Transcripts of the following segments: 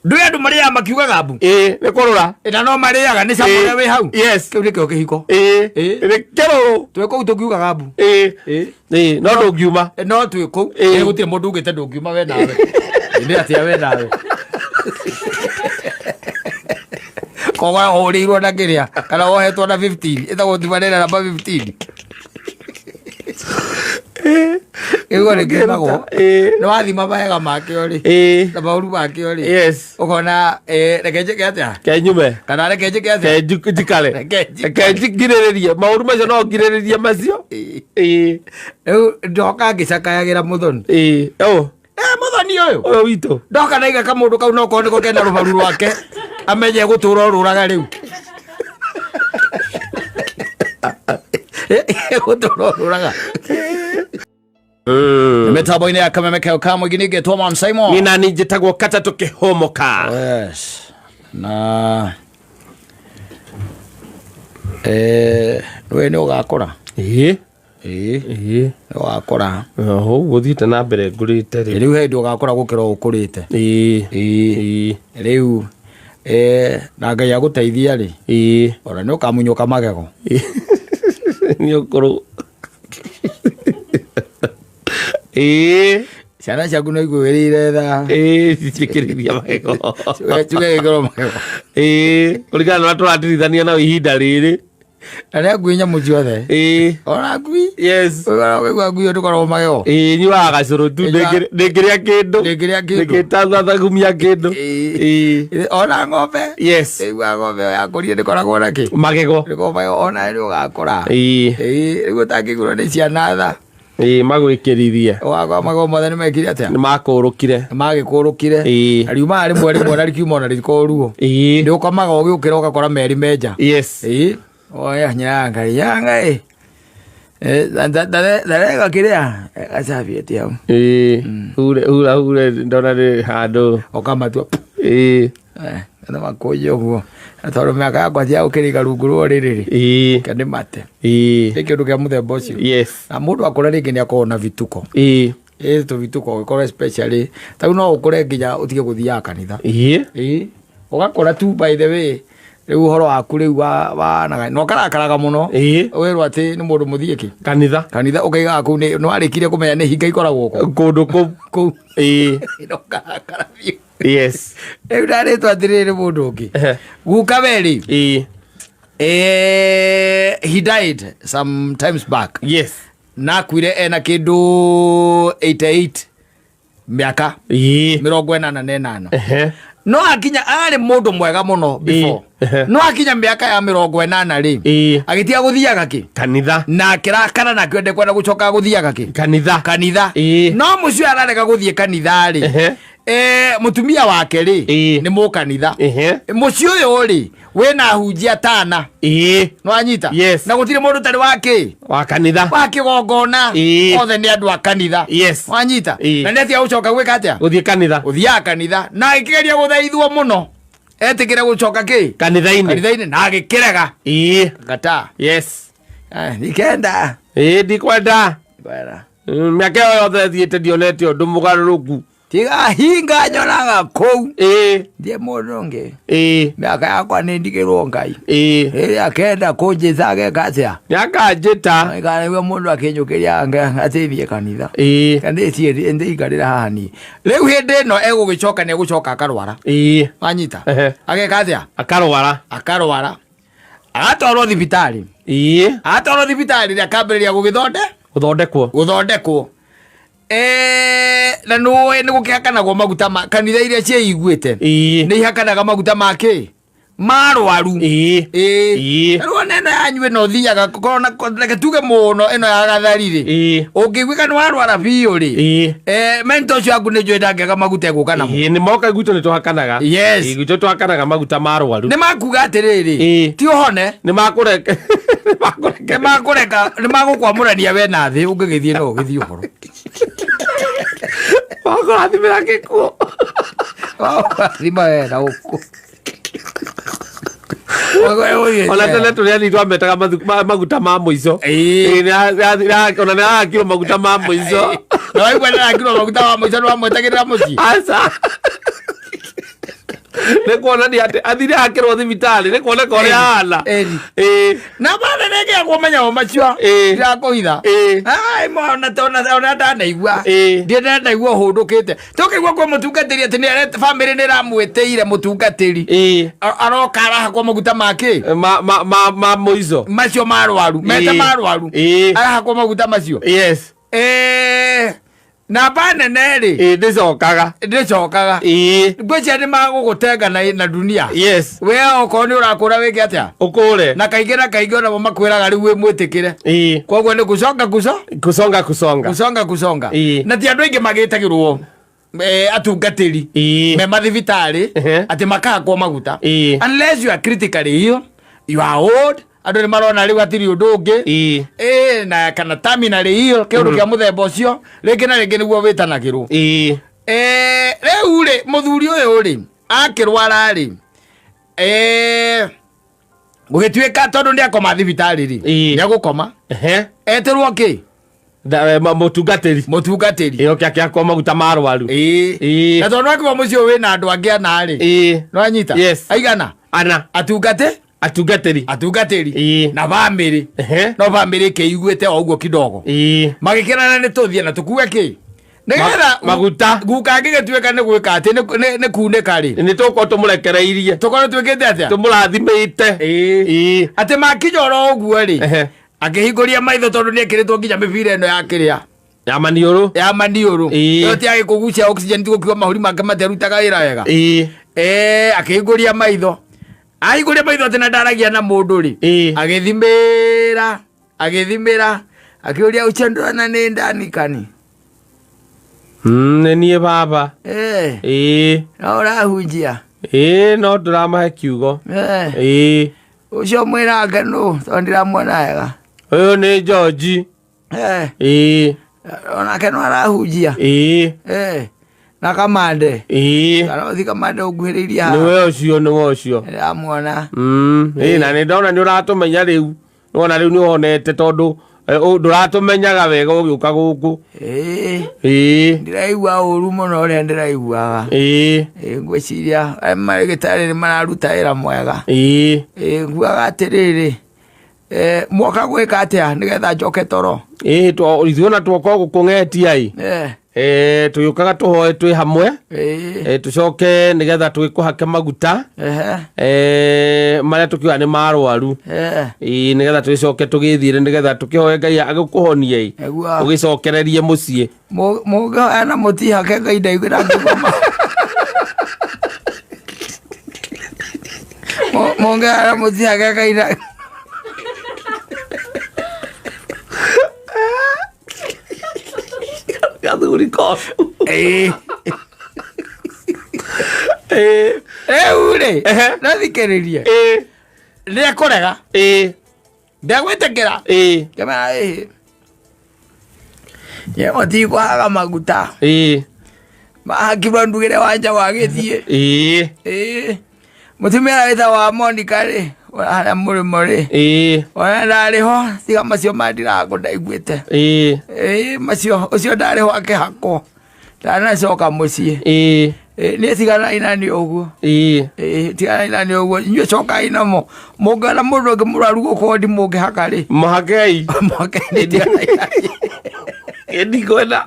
Ndũĩ andũ marĩaga makiugaga mbu? Ĩĩ, nĩ kũrũra. Na no marĩaga nĩ cama Ĩĩ. ũrĩa wĩ hau. Yes. Kĩu nĩkĩo kĩhiko. Ĩĩ. Ĩĩ. Nĩ kĩrũrũ. Twĩ kũu tũkiugaga mbu. Ĩĩ. Ĩĩ. Ĩĩ, no ndũngiuma. No twĩ kũu. Ĩĩ. Ĩ, gũtirĩ mũndũ ugĩte ndũngiuma we nawe. Nĩ atĩa we nawe? Koguo ũhũrĩirwo na kĩrĩa kana wohetwo na 15, ĩtagwo timanĩra namba 15. Kĩguo nĩ kiumagwo. Ĩĩ. Nĩ wathima mawega makĩo rĩ Ĩĩ. na maũru makĩo rĩ, Yes. ũkona reke njĩke atĩa Kenyume. kana reke njĩke atĩa. Ke njikare. Reke njikare. Ke ngirĩrĩrie maũru macio, no ngirĩrĩrie macio. Ĩĩ. Rĩu ndoka ngĩcakayagĩra mũthoni. Ĩĩ. Oh, Mũthoni ũyũ ũyũ witũ. Ndoka ndaiga kamũndũ kau nokorwo nĩko kena rũbaru rwake, amenye gũtũra ũrũraga rĩu, gũtũra ũrũraga mĩtambo-inĩ ya Kameme keo ka mũingĩ. Ningĩ Man Simon. Nĩ nani njĩtagwo Katatũ Kĩhũmũka. Yes. Na we nĩ ũgakũra. Ĩĩ. Ĩĩ. Ĩĩ. Nĩ ũgakũra. Oho, gũthiĩte na mbere ngũrĩte rĩ. Rĩu he hĩndĩ ũgakũra gũkĩra ũkũrĩte. Ĩĩ. Ĩĩ. Ĩĩ. Rĩu na Ngai agũteithia rĩ, Ĩĩ. ona nĩ ũkamunyũka magego. Nĩ ũkũrũ. Ĩĩ. Ciana ciaku no igwĩrĩire tha. Ĩĩ, citiĩkĩrĩria magego. Cigekĩrwo magego. Ĩĩ, kũringana na ũrĩa tũratirithania nao ihinda rĩrĩ. Na nĩ ngui nyamũ ciothe. Ĩĩ. Ona ngui. Yes. Ũkaigua ngui ĩyo ndĩkoragwo magego. Ĩĩ, nyuaga gacũrũ tu. Ndĩngĩrĩa kĩndũ. Ndĩngĩrĩa kĩndũ. Ndĩngĩtathagumia kĩndũ. Ĩĩ. Ĩĩ. Ona ng'ombe. Yes. Ĩigua ng'ombe ĩyo yakũrire ndĩkoragwo na kĩ? Magego. Ndĩkoragwo magego, ona nĩ ũgakũra. Ĩĩ. Ĩĩ, rĩu ũtangĩgũrwo nĩ ciana tha. Ĩĩ, magwĩkĩrithie. Wakwa magego mothe nĩ mekire atĩa? Nĩ makũrũkire. Nĩ magĩkũrũkire. Ĩĩ. Na riumaga rĩmwe rĩmwe na rikiuma ona rĩtikoragwo ruo. Ĩĩ. Nĩ ũkomaga ũgĩũkĩra ũgakora merĩ menja. Yes. Ĩĩ. Oya nyanga nyanga ĩ. Ndarega kĩrĩa gacabieti hau. Ĩĩ, hure hura hure ndona nĩ handũ. Ũkamatua. Ĩĩ. Nĩ makũnje ũguo. Na tondũ mĩaka yakwa ti ya gũkĩrĩga rungu rwa ũrĩrĩ rĩ. Ĩĩ. Ke nĩ mate. Ĩĩ. Nĩ kĩndũ kĩa mũthemba ũcio. Yes. Na mũndũ akũra rĩngĩ nĩ akoragwo na vituko. Ĩĩ. Ĩ tũvituko ũgĩkorwo especially ta rĩu no ũkũre nginya ũtige gũthiaga kanitha. Ĩĩ. Ĩĩ. Ũgakũra tu, by the way, rĩu ũhoro waku rĩu wa na ũkarakaraga mũno. Ĩĩ. Wĩrwo atĩ nĩ mũndũ mũthiĩ kĩ? Kanitha. Kanitha, ũkaigaga kũu nĩ warĩkirie kũmenya nĩ hinga ikoragwo kũu. Kũndũ kũu. Kũu. Ĩĩ. Na ũkarakara biũ. Yes. Rĩu ndarĩtwo atĩrĩrĩ, mũndũ ũngĩ guka we rĩ, Ĩĩ. He died some times back. Yes. Na akuire ena kĩndũ 88 mĩaka, 88. No akinya arĩ mũndũ mwega mũno before. No akinya mĩaka ya 80 rĩ, agĩtiga gũthiaga kĩ? Kanitha. Na akĩrakara na akĩenda kwenda gũcoka gũthiaga kĩ? Kanitha. Kanitha. No mũcio ararega gũthiĩ kanitha rĩ, mũtumia wake rĩ, nĩ mũkanitha. Mũciĩ ũyũ rĩ wĩna hunjia tana. Nĩwanyita? Yes. Na gũtirĩ mũndũ ũtarĩ wa kĩ? Wa kanitha. Wa kĩgongona. Othe nĩ andũ a kanitha. Yes. Wanyita? Na nĩ atiga gũcoka gwĩka atĩa? Gũthiĩ kanitha. Gũthiaga kanitha, na agĩkĩgeria gũthaithwo mũno etĩkĩre gũcoka kĩ? Kanitha-inĩ. Kanitha-inĩ, na agĩkĩrega. Gata. Yes. Ndikenda. Ĩĩ, ndikwenda. Ndikwenda. Mĩaka ĩyo yothe thiĩte ndionete ũndũ mũgarũrũku. Tiga hinga nyonaga kũu. Thiĩ mũndũ ũngĩ. Mĩaka yakwa nĩ ndigĩrwo Ngai. Rĩrĩa akenda kũnjĩta ageka atĩa? Nĩakanjĩta. Nĩguo mũndũ akĩnjũkĩria atĩ thiĩ kanitha. Kana ndĩikarĩra haha niĩ. Rĩu hĩndĩ ĩno egũgĩcoka nĩ egũcoka akarwara. Wanyita? Ageka atĩa? Akarwara. Akarwara. Agatwarwo thibitarĩ. Agatwarwo thibitarĩ rĩ, akambĩrĩria gũgĩthonde Gũthondekwo. Gũthondekwo. Na nũĩ nĩ gũkĩhakanagwo maguta ma kanitha iria ciĩiguĩte. Nĩ ihakanaga maguta ma kĩ? Marwaru. Rĩu ona ĩno yanyu ĩno ũthiaga korwo na reke tuge mũno ĩno ya gathari rĩ, ũngĩiguĩka nĩ warwara biũ rĩ, mento ũcio waku nĩ njũĩ ndangĩaga maguta egũka namo. Ĩĩ, nĩ moka gwitũ nĩ tũhakanaga. Yes. Ĩĩ, gwitũ tũhakanaga maguta ma rwaru. Nĩ makuga atĩrĩrĩ, ti ũhone. Nĩ makũreka. Nĩ makũreka, nĩ magũkwamũrania we na thĩ, ũngĩgĩthiĩ no ũgĩthiĩ ũhoro. Makũrathimĩra gĩkuũ. Makũrathima we na ũkũ. Ona tene tũrĩ anini twametaga maguta ma mũico. Ĩĩ, ona nĩ arakirwo maguta ma mũico. Na waigua nĩ arakirwo maguta ma mũico, nĩ wamwetagĩrĩra mũciĩ? Aca. Nĩ kuonania atĩ athire akĩrwo thibitarĩ nĩ kuoneka ũrĩa ahana. Ĩni. Ĩĩ. Na bana nĩngĩa kũmenya o macio. Ĩĩ. Ndirakũhitha. Ĩĩ. Ai mwana tona ona ndanaigua. Ĩĩ. Ndiĩ ndanaigua ũhũndũkĩte. Tũkĩigua kwĩ mũtungatĩri atĩ nĩ bamĩrĩ nĩ ĩramwĩtĩire mũtungatĩri. Ĩĩ. Aroka arahakwo maguta make Ma ma ma ma mũico. Macio marwaru. Mete Ĩĩ. marwaru. Ĩĩ. Arahakwo maguta macio. Yes. Namba nene rĩ. Ĩĩ ndĩcokaga. Ndĩcokaga. Ĩĩ. Ngwĩciria nĩ magũgũtenga na dunia. Yes. We okorwo nĩ ũrakũra wĩke atĩa? Ũkũre. Na kaingĩ na kaingĩ onamo makwĩraga rĩu wĩ mwĩtĩkĩre. Ĩĩ. Koguo nĩ kuconga kuco Kusonga kusonga. kusonga kusonga. Ĩĩ. Na ti andũ aingĩ magĩtagĩrwo atungatĩri Ĩĩ. me mathibitarĩ Ehe. atĩ makahakwo maguta. Ĩĩ. Unless you are critically ill, you are old, andũ nĩ marona rĩu hatirĩ ũndũ ũngĩ. Ĩĩ. Ĩĩ, na kana terminally ill, kĩũndũ kĩa mũthemba ũcio rĩngĩ na rĩngĩ nĩguo wĩtanagĩrwo. Ĩĩ. Rĩu rĩ mũthuri ũyũ rĩ akĩrwara rĩ gũgĩtuĩka tondũ nĩ akoma thibitarĩ rĩ Ĩĩ. nĩ agũkoma Ehe. etĩrwo kĩ Mũtungatĩri. Mũtungatĩri. Ĩĩ oke akĩhakwo maguta ma arwaru. Ĩĩ. Ĩĩ. Na tondũ akiuma mũciĩ ũyũ wĩna andũ angĩ ana rĩ Ĩĩ. nĩwanyita Yes. aigana Ana. atungate Atungatĩri. Atungatĩri. Ĩĩ. Na bamĩrĩ. Ehe. No bamĩrĩ ĩkĩiguĩte o ũguo kidogo. Ĩĩ. Magĩkĩrana nĩ tũthiĩ na tũkue kĩ nĩgetha Maguta. Guka angĩgĩtuĩka nĩ gwĩka atĩ nĩ kunĩka rĩ Nĩ tũgũkorwo tũmũrekereirie. Tũkorwo twĩkĩte atĩa? Tũmũrathimĩte. Ĩĩ. Ĩĩ. Atĩ makinya oro ũguo rĩ Ehe. akĩhingũria maitho tondũ nĩ ekĩrĩtwo nginya mĩbira ĩno ya kĩrĩa Ya maniũrũ. Ya maniũrũ. Ĩĩ. Ĩyo ti agĩkũgucia oxygen ti gũkiuga mahũri make matiarutaga wĩra wega. Ĩĩ. Akĩhingũria maitho ahingũria maitho atĩ na ndaragia na mũndũ rĩ Ĩĩ. Agĩthimĩra agĩthimĩra akĩũria ũcio ndona nĩ ndani kani. Nĩ niĩ baba. Ĩĩ. No ũrahunjia? Ĩĩ no ndĩramahe kiugo. Ĩĩ. Ũcio mwĩnake nũ tondũ ndiramuona wega? Ũyũ nĩ George. Ĩĩ. Onake no arahunjia? Ĩĩ. Na kamande? Ĩĩ. Kana ũthi kamande ũnguhĩrĩirie haha. Nĩwe ũcio nĩwe ũcio. Ndĩramuona. Ĩĩ na nĩ ndona nĩ ũratũmenya rĩu. Nĩwona rĩu nĩ ũhonete tondũ ndũratũmenyaga wega ũgĩũka gũkũ. Ĩĩ. Ĩĩ. Ndĩraigua ũru mũno ũrĩa ndĩraiguaga. Ĩĩ. Ĩĩ ngwĩciria arĩa marĩgĩtarĩ nĩ mararuta wĩra mwega. Ĩĩ. Ĩĩ nguaga atĩrĩrĩ mwoka gwĩka atĩa nĩgetha njoke toro? Ĩĩ ithuĩ ona twoka gũkũng'etia ĩ. Tũgĩũkaga tũhoe twĩ hamwe. Ĩĩ. Tũcoke nĩgetha tũgĩkũhake maguta. Ehe. Marĩa tũkiuga nĩ marwaru. Ĩĩ nĩgetha tũgĩcoke tũgĩthiĩre nĩgetha tũkĩhoe Ngai agĩkũhonie ĩ. Nĩguo. Ũgĩcokererie mũciĩ. Mũngĩhoya na mũtihake Ngai ndaiguĩra ngĩkoma. Mũngĩhoya na mũtihake Ngai nda- Gathuri kobu. Ĩĩ. Ĩĩ. Rĩu rĩ Ehe. nathikĩrĩrie Ĩĩ. nĩekũrega Ĩĩ. ndegwĩtĩkĩra. Ĩĩ. Kĩmera ĩĩ ye mũtikũhaga maguta. Ĩĩ. Mahakirwo ndugĩre wanja wa gĩthiĩ. Ĩĩ. Ĩĩ mũtumia wĩtagwo wa Monica rĩ harĩa mũrĩmo rĩ Ĩĩ. ona ndarĩ ho tiga macio ma ndirango ndaiguĩte. Ĩĩ. Ĩĩ macio ũcio ndarĩ ho akĩhakwo ndanacoka mũciĩ. Ĩĩ. Ĩĩ niĩ tiganai na niĩ ũguo. Ĩĩ. Ĩĩ tiganai na niĩ ũguo inyuĩ cokai namo mũngĩona mũndũ ũngĩ mũrwaru gũkũ wondi mũngĩhaka rĩ Mũhakei. Mũhakei nĩ tiganai na niĩ. Ĩ ndikwenda.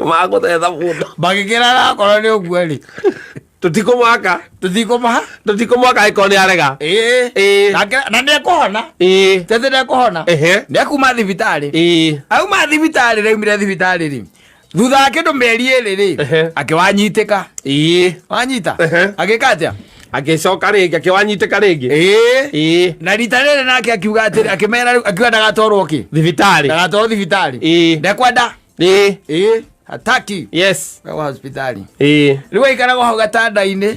Magũthetha mũndũ. Magĩkĩrara akorwo nĩ ũguo rĩ Tũtikũmwaka. Tũtikũmaha. Tũtikũmwaka angĩkorwo nĩ arega. Ĩĩ. Ĩĩ. Na nĩ ekũhona. Ĩĩ. Tete nĩ ekũhona. Ehe. Nĩ ekuma thibitarĩ. Ĩĩ. Auma thibitarĩ raumire thibitarĩ rĩ thutha wa kĩndũ mĩeri ĩrĩ rĩ Ehe. akĩwanyitĩka. Ĩĩ. Wanyita. Ehe. Agĩka atĩa? Agĩcoka rĩngĩ akĩwanyitĩka rĩngĩ. Ĩĩ. Ĩĩ. Na rita rĩrĩ nake akiuga atĩrĩ akĩmera rĩu akiuga ndagatwarwo kĩ Thibitarĩ. Ndagatwarwo thibitarĩ. Ĩĩ. Ndekwenda. Ĩĩ. Ĩĩ hataki. Yes. Gwa hospitali. Ĩĩ. Rĩu aikaragwo hau gatanda-inĩ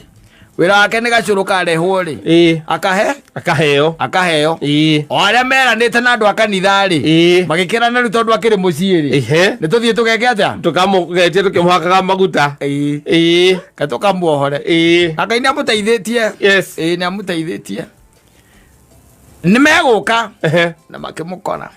wĩra wake nĩ gacũrũ karehwo rĩ Ĩĩ. akahe Akaheo. Akaheo. Ĩĩ. O arĩa meranĩte na andũ a kanitha rĩ Ĩĩ. magĩkĩrana rĩu tondũ akĩrĩ mũciĩ rĩ Ehe. nĩ tũthiĩ tũgeke atĩa? Tũkamũgetie tũkĩmũhakaga maguta. Ĩĩ. Ĩĩ. Ke tũkamuohore. Ĩĩ. Na Ngai nĩ amũteithĩtie. Yes. Ĩĩ nĩ amũteithĩtie nĩ megũka Ehe. na makĩmũkora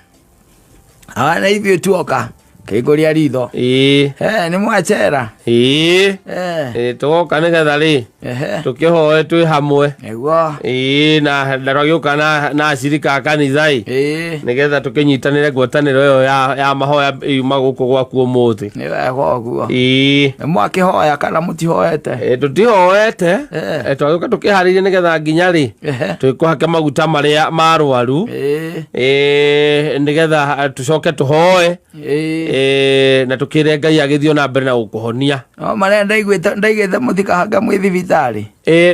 awa na ithuĩ tuoka kĩngũria ritho. Ĩĩ. Nĩ mwacera? Ĩĩ. Eh. Ĩĩ tũgoka nĩgetha rĩ Ehe. Tũkĩhoe twĩ hamwe. Nĩguo. Ĩĩ, na ndagĩũka na acirika a kanitha ĩ, Ĩĩ. nĩgetha tũkĩnyitanĩre ngwatanĩro ĩyo ya mahoya yuma gũkũ gwaku ũmũthĩ. Nĩ wega ũguo. Ĩĩ. Nĩ mwakĩhoya kana mũtihoete? Tũtihoete. Eh. Twagĩũka tũkĩharĩirie nĩgetha nginya rĩ Ehe. twĩkũhake maguta marĩa marwaru. Ĩĩ. Nĩgetha tũcoke tũhoe. Ĩĩ. Na tũkĩre Ngai agĩthiĩ na mbere na gũkũhonia. No marĩa ndaiguĩte ndaigĩte mũtikahaka mwĩ thibitarĩ.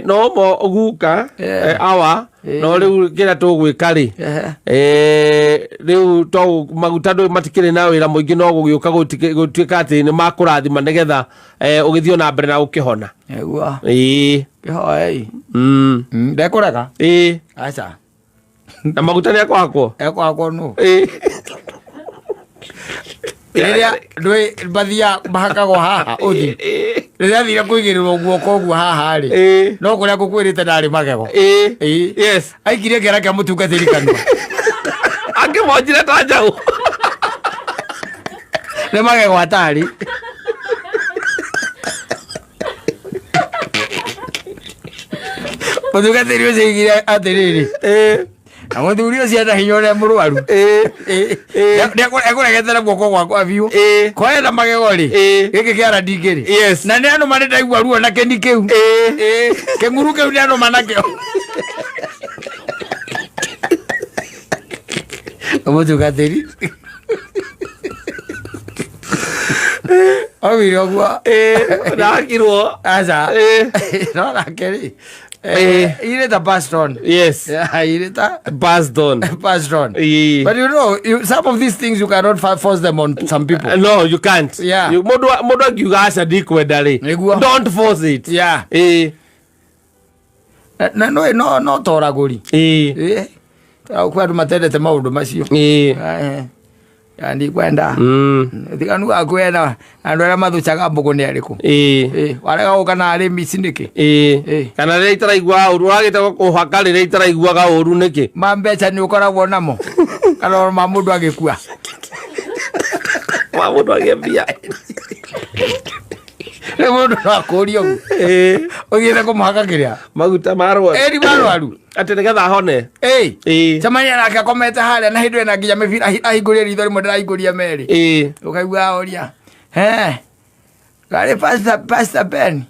No mo guka. Eh. Awa. Eh. No rĩu kĩrĩa tũgwĩka rĩ, Ehe. Rĩu to maguta ndũ matikĩrĩ na wĩra mũingĩ, no gũgĩũka gũtuĩka atĩ nĩ makũrathima nĩgetha ũgĩthiĩ na mbere na gũkĩhona. Nĩguo. Ĩĩ. Kĩhoei. Ndekũrega. Ĩĩ. Aca. Na maguta nĩ ekũhakwo? Ekũhakwo nũ? Ĩĩ. Rĩrĩa ndũĩ mbathia mahakagwo haha ũthiũ. Rĩrĩa thire kũigĩrĩrwo guoko ũguo haha rĩ. Ĩĩ. No kũrĩa ngũkwĩrĩte ndarĩ magego. Ĩĩ. Ĩĩ. Yes. Aikirie kĩara kĩa mũtungatĩri kanua. Akĩmonjire ta njaũ. Nĩ magego atarĩ. Mũtungatĩri ũcio aigire atĩrĩrĩ. Ĩĩ. Na mũthuri ũcio ena hinya ũrĩa mũrwaru. Ĩĩ. Ĩĩ. Ekũregete na guoko gwakwa biũ. Ĩĩ. Koe na magego rĩ. Ĩĩ. Gĩkĩ kĩara ndingĩrĩ. Yes. Na nĩ anũma nĩ ndaigua ruo na kĩni kĩu. Ĩĩ. Ĩĩ. Kĩng'uru kĩu nĩ anũma nakĩo. Mũtungatĩri. Augire ũguo. Ĩĩ. Ndakirwo. Aca. Ĩĩ. No nake rĩ. Ĩĩ. Irĩ ta passed on. Yes. Yeah, irĩ ta Passed on. passed on. Ĩĩ. But you know, some of these things you cannot force them on some people. No, you can't. Yeah. Mũndũ angiuga aca ndikwenda rĩ. Nĩguo. Don't force it. Yeah. Ĩĩ. Na no toragũri. Ĩĩ. Ĩĩ. Kwĩ andũ matendete maũndũ macio. Ĩĩ. Ya ndikwenda. Tiganu gaku ena andũ arĩa mathũcaga mbũgũ nĩ arĩkũ? Ĩĩ. Ĩĩ, warega gũka na arĩmi ici nĩkĩ? Ĩĩ. Ĩĩ. Kana rĩrĩa itaraiguaga ũru, ũragĩte kũhaka rĩrĩa itaraiguaga ũru nĩkĩ? Ma mbeca nĩ ũkoragwo namo? Kana ma mũndũ agĩkua? Ma mũndũ agĩe mbia. Rĩu mũndũ no akũrie ũguo. Ĩĩ. Ũthiĩte kũmũhaka kĩrĩa? Maguta ma rwaru. Ĩĩ, nĩ marwaru. Atĩ nĩgetha ahone. Ĩĩ. Ĩĩ. Cemania nake akomete harĩa na hĩndĩ ĩna nginya mĩbira ahingũrie ritho rĩmwe ndĩrahingũria merĩ. Ĩĩ. Ũkaigua oria. He. Karĩ Pastor Ben.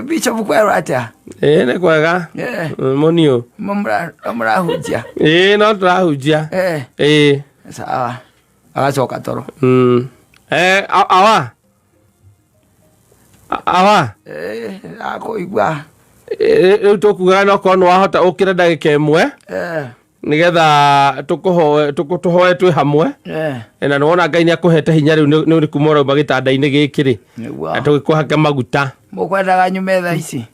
Bishop kwerwo atĩa? Ĩĩ, nĩ kwega. Ĩĩ. Mũniũ. Mũrahunjia. Ĩĩ, no tũrahunjia. Ĩĩ. Ĩĩ. Sawa. Agacoka toro. Awa. Awa. Ĩĩ, akũigua. Rĩu tũkugaga no korwo nĩ wahota ũkĩre ndagĩka ĩmwe. Nĩgetha tũhoe twĩ hamwe. Na nĩwona Ngai nĩakũhete hinya rĩu nĩ kuma ũrauma gĩtanda-inĩ gĩkĩ rĩ. Nĩguo. Na tũgĩkũhake maguta. Mũkwendaga nyume thaa ici?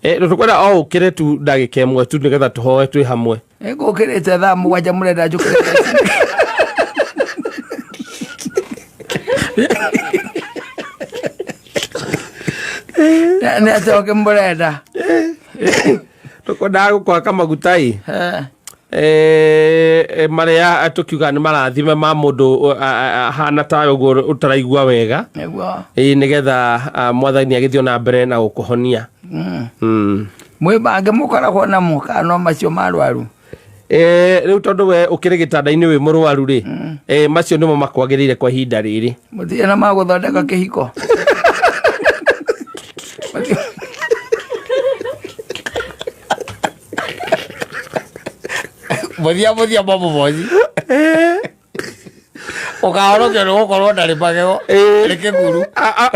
Tũkwenda o ũkĩre tu ndagĩka ĩmwe tu nĩgetha tũhoe twĩ hamwe. Nĩngũkĩrĩte thaa 7 mũrenda njũkĩre thaa ici. Nĩ atĩa ũngĩ mũrenda? Tũkwendaga gũkũhaka maguta ĩ. Marĩa tũkiuga nĩ marathime ma mũndũ ahana tawe ũguo ũtaraigua wega. Nĩguo. Nĩgetha mwathani agĩthiĩ na mbere na gũkũhonia. Mwĩ mangĩ mũkoragwo namo kana no macio marwaru? Rĩu tondũ we ũkĩrĩ gĩtanda-inĩ wĩ mũrwaru rĩ, macio nĩmo makwagĩrĩire kwa ihinda rĩrĩ. Mũtirĩ na ma gũthondeka kĩhiko? Mũthia mũmũboci. Ũkahonokio nĩ gũkorwo ndarĩ magego. Nĩ kĩguru.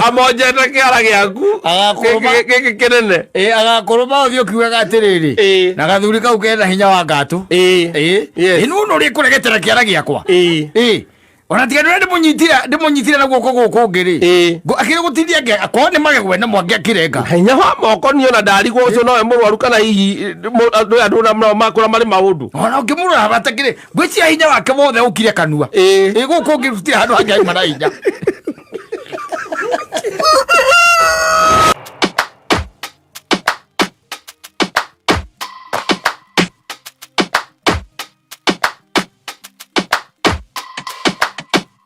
Amonjete kĩara gĩaku. Agakũrũma. Gĩkĩ kĩnene. Ĩĩ, agakũrũma ũthiĩ ũkiugaga atĩrĩrĩ. Ĩĩ. Na gathuri kau kena hinya wa ngatũ. Ĩĩ. Ĩĩ. Yes. Ĩĩ, nũ ũrĩ kũregetera kĩara gĩakwa? Ĩĩ. Ĩĩ. Ona tiga nĩ ndĩmũnyitire na guoko gũkũ ũngĩ rĩ. Ĩĩ. Akĩrĩ gũtindia akorwo nĩ magego ena mwangĩ akĩrenga. Hinya wa moko niĩ ona ndarigwo ũcio nowe mũrwaru kana hihi andũ aya ndũra makũra marĩ maũndũ. Ona ũngĩmũrora batakĩrĩ, ngwĩciria hinya wake wothe ũkire kanua. Ĩĩ. Ĩĩ, gũkũ ũngĩ gũtirĩ handũ hangĩ auma na hinya.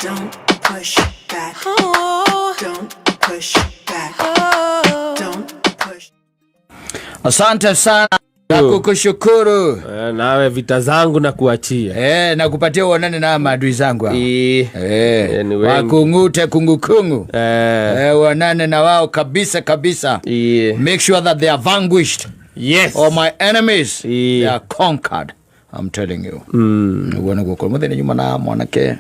Don't push back. Don't push back. Don't push. Asante sana na kukushukuru. Nawe vita zangu na kuachia. Na kupatia uonane na maadui zangu hao. Ni wengi. Wakungute kungukungu. Uonane na wao kabisa kabisa. Make sure that they are vanquished. Yes. All my enemies, they are conquered. I'm telling you. Niguo niguo korwo muthenya nyuma na mwanake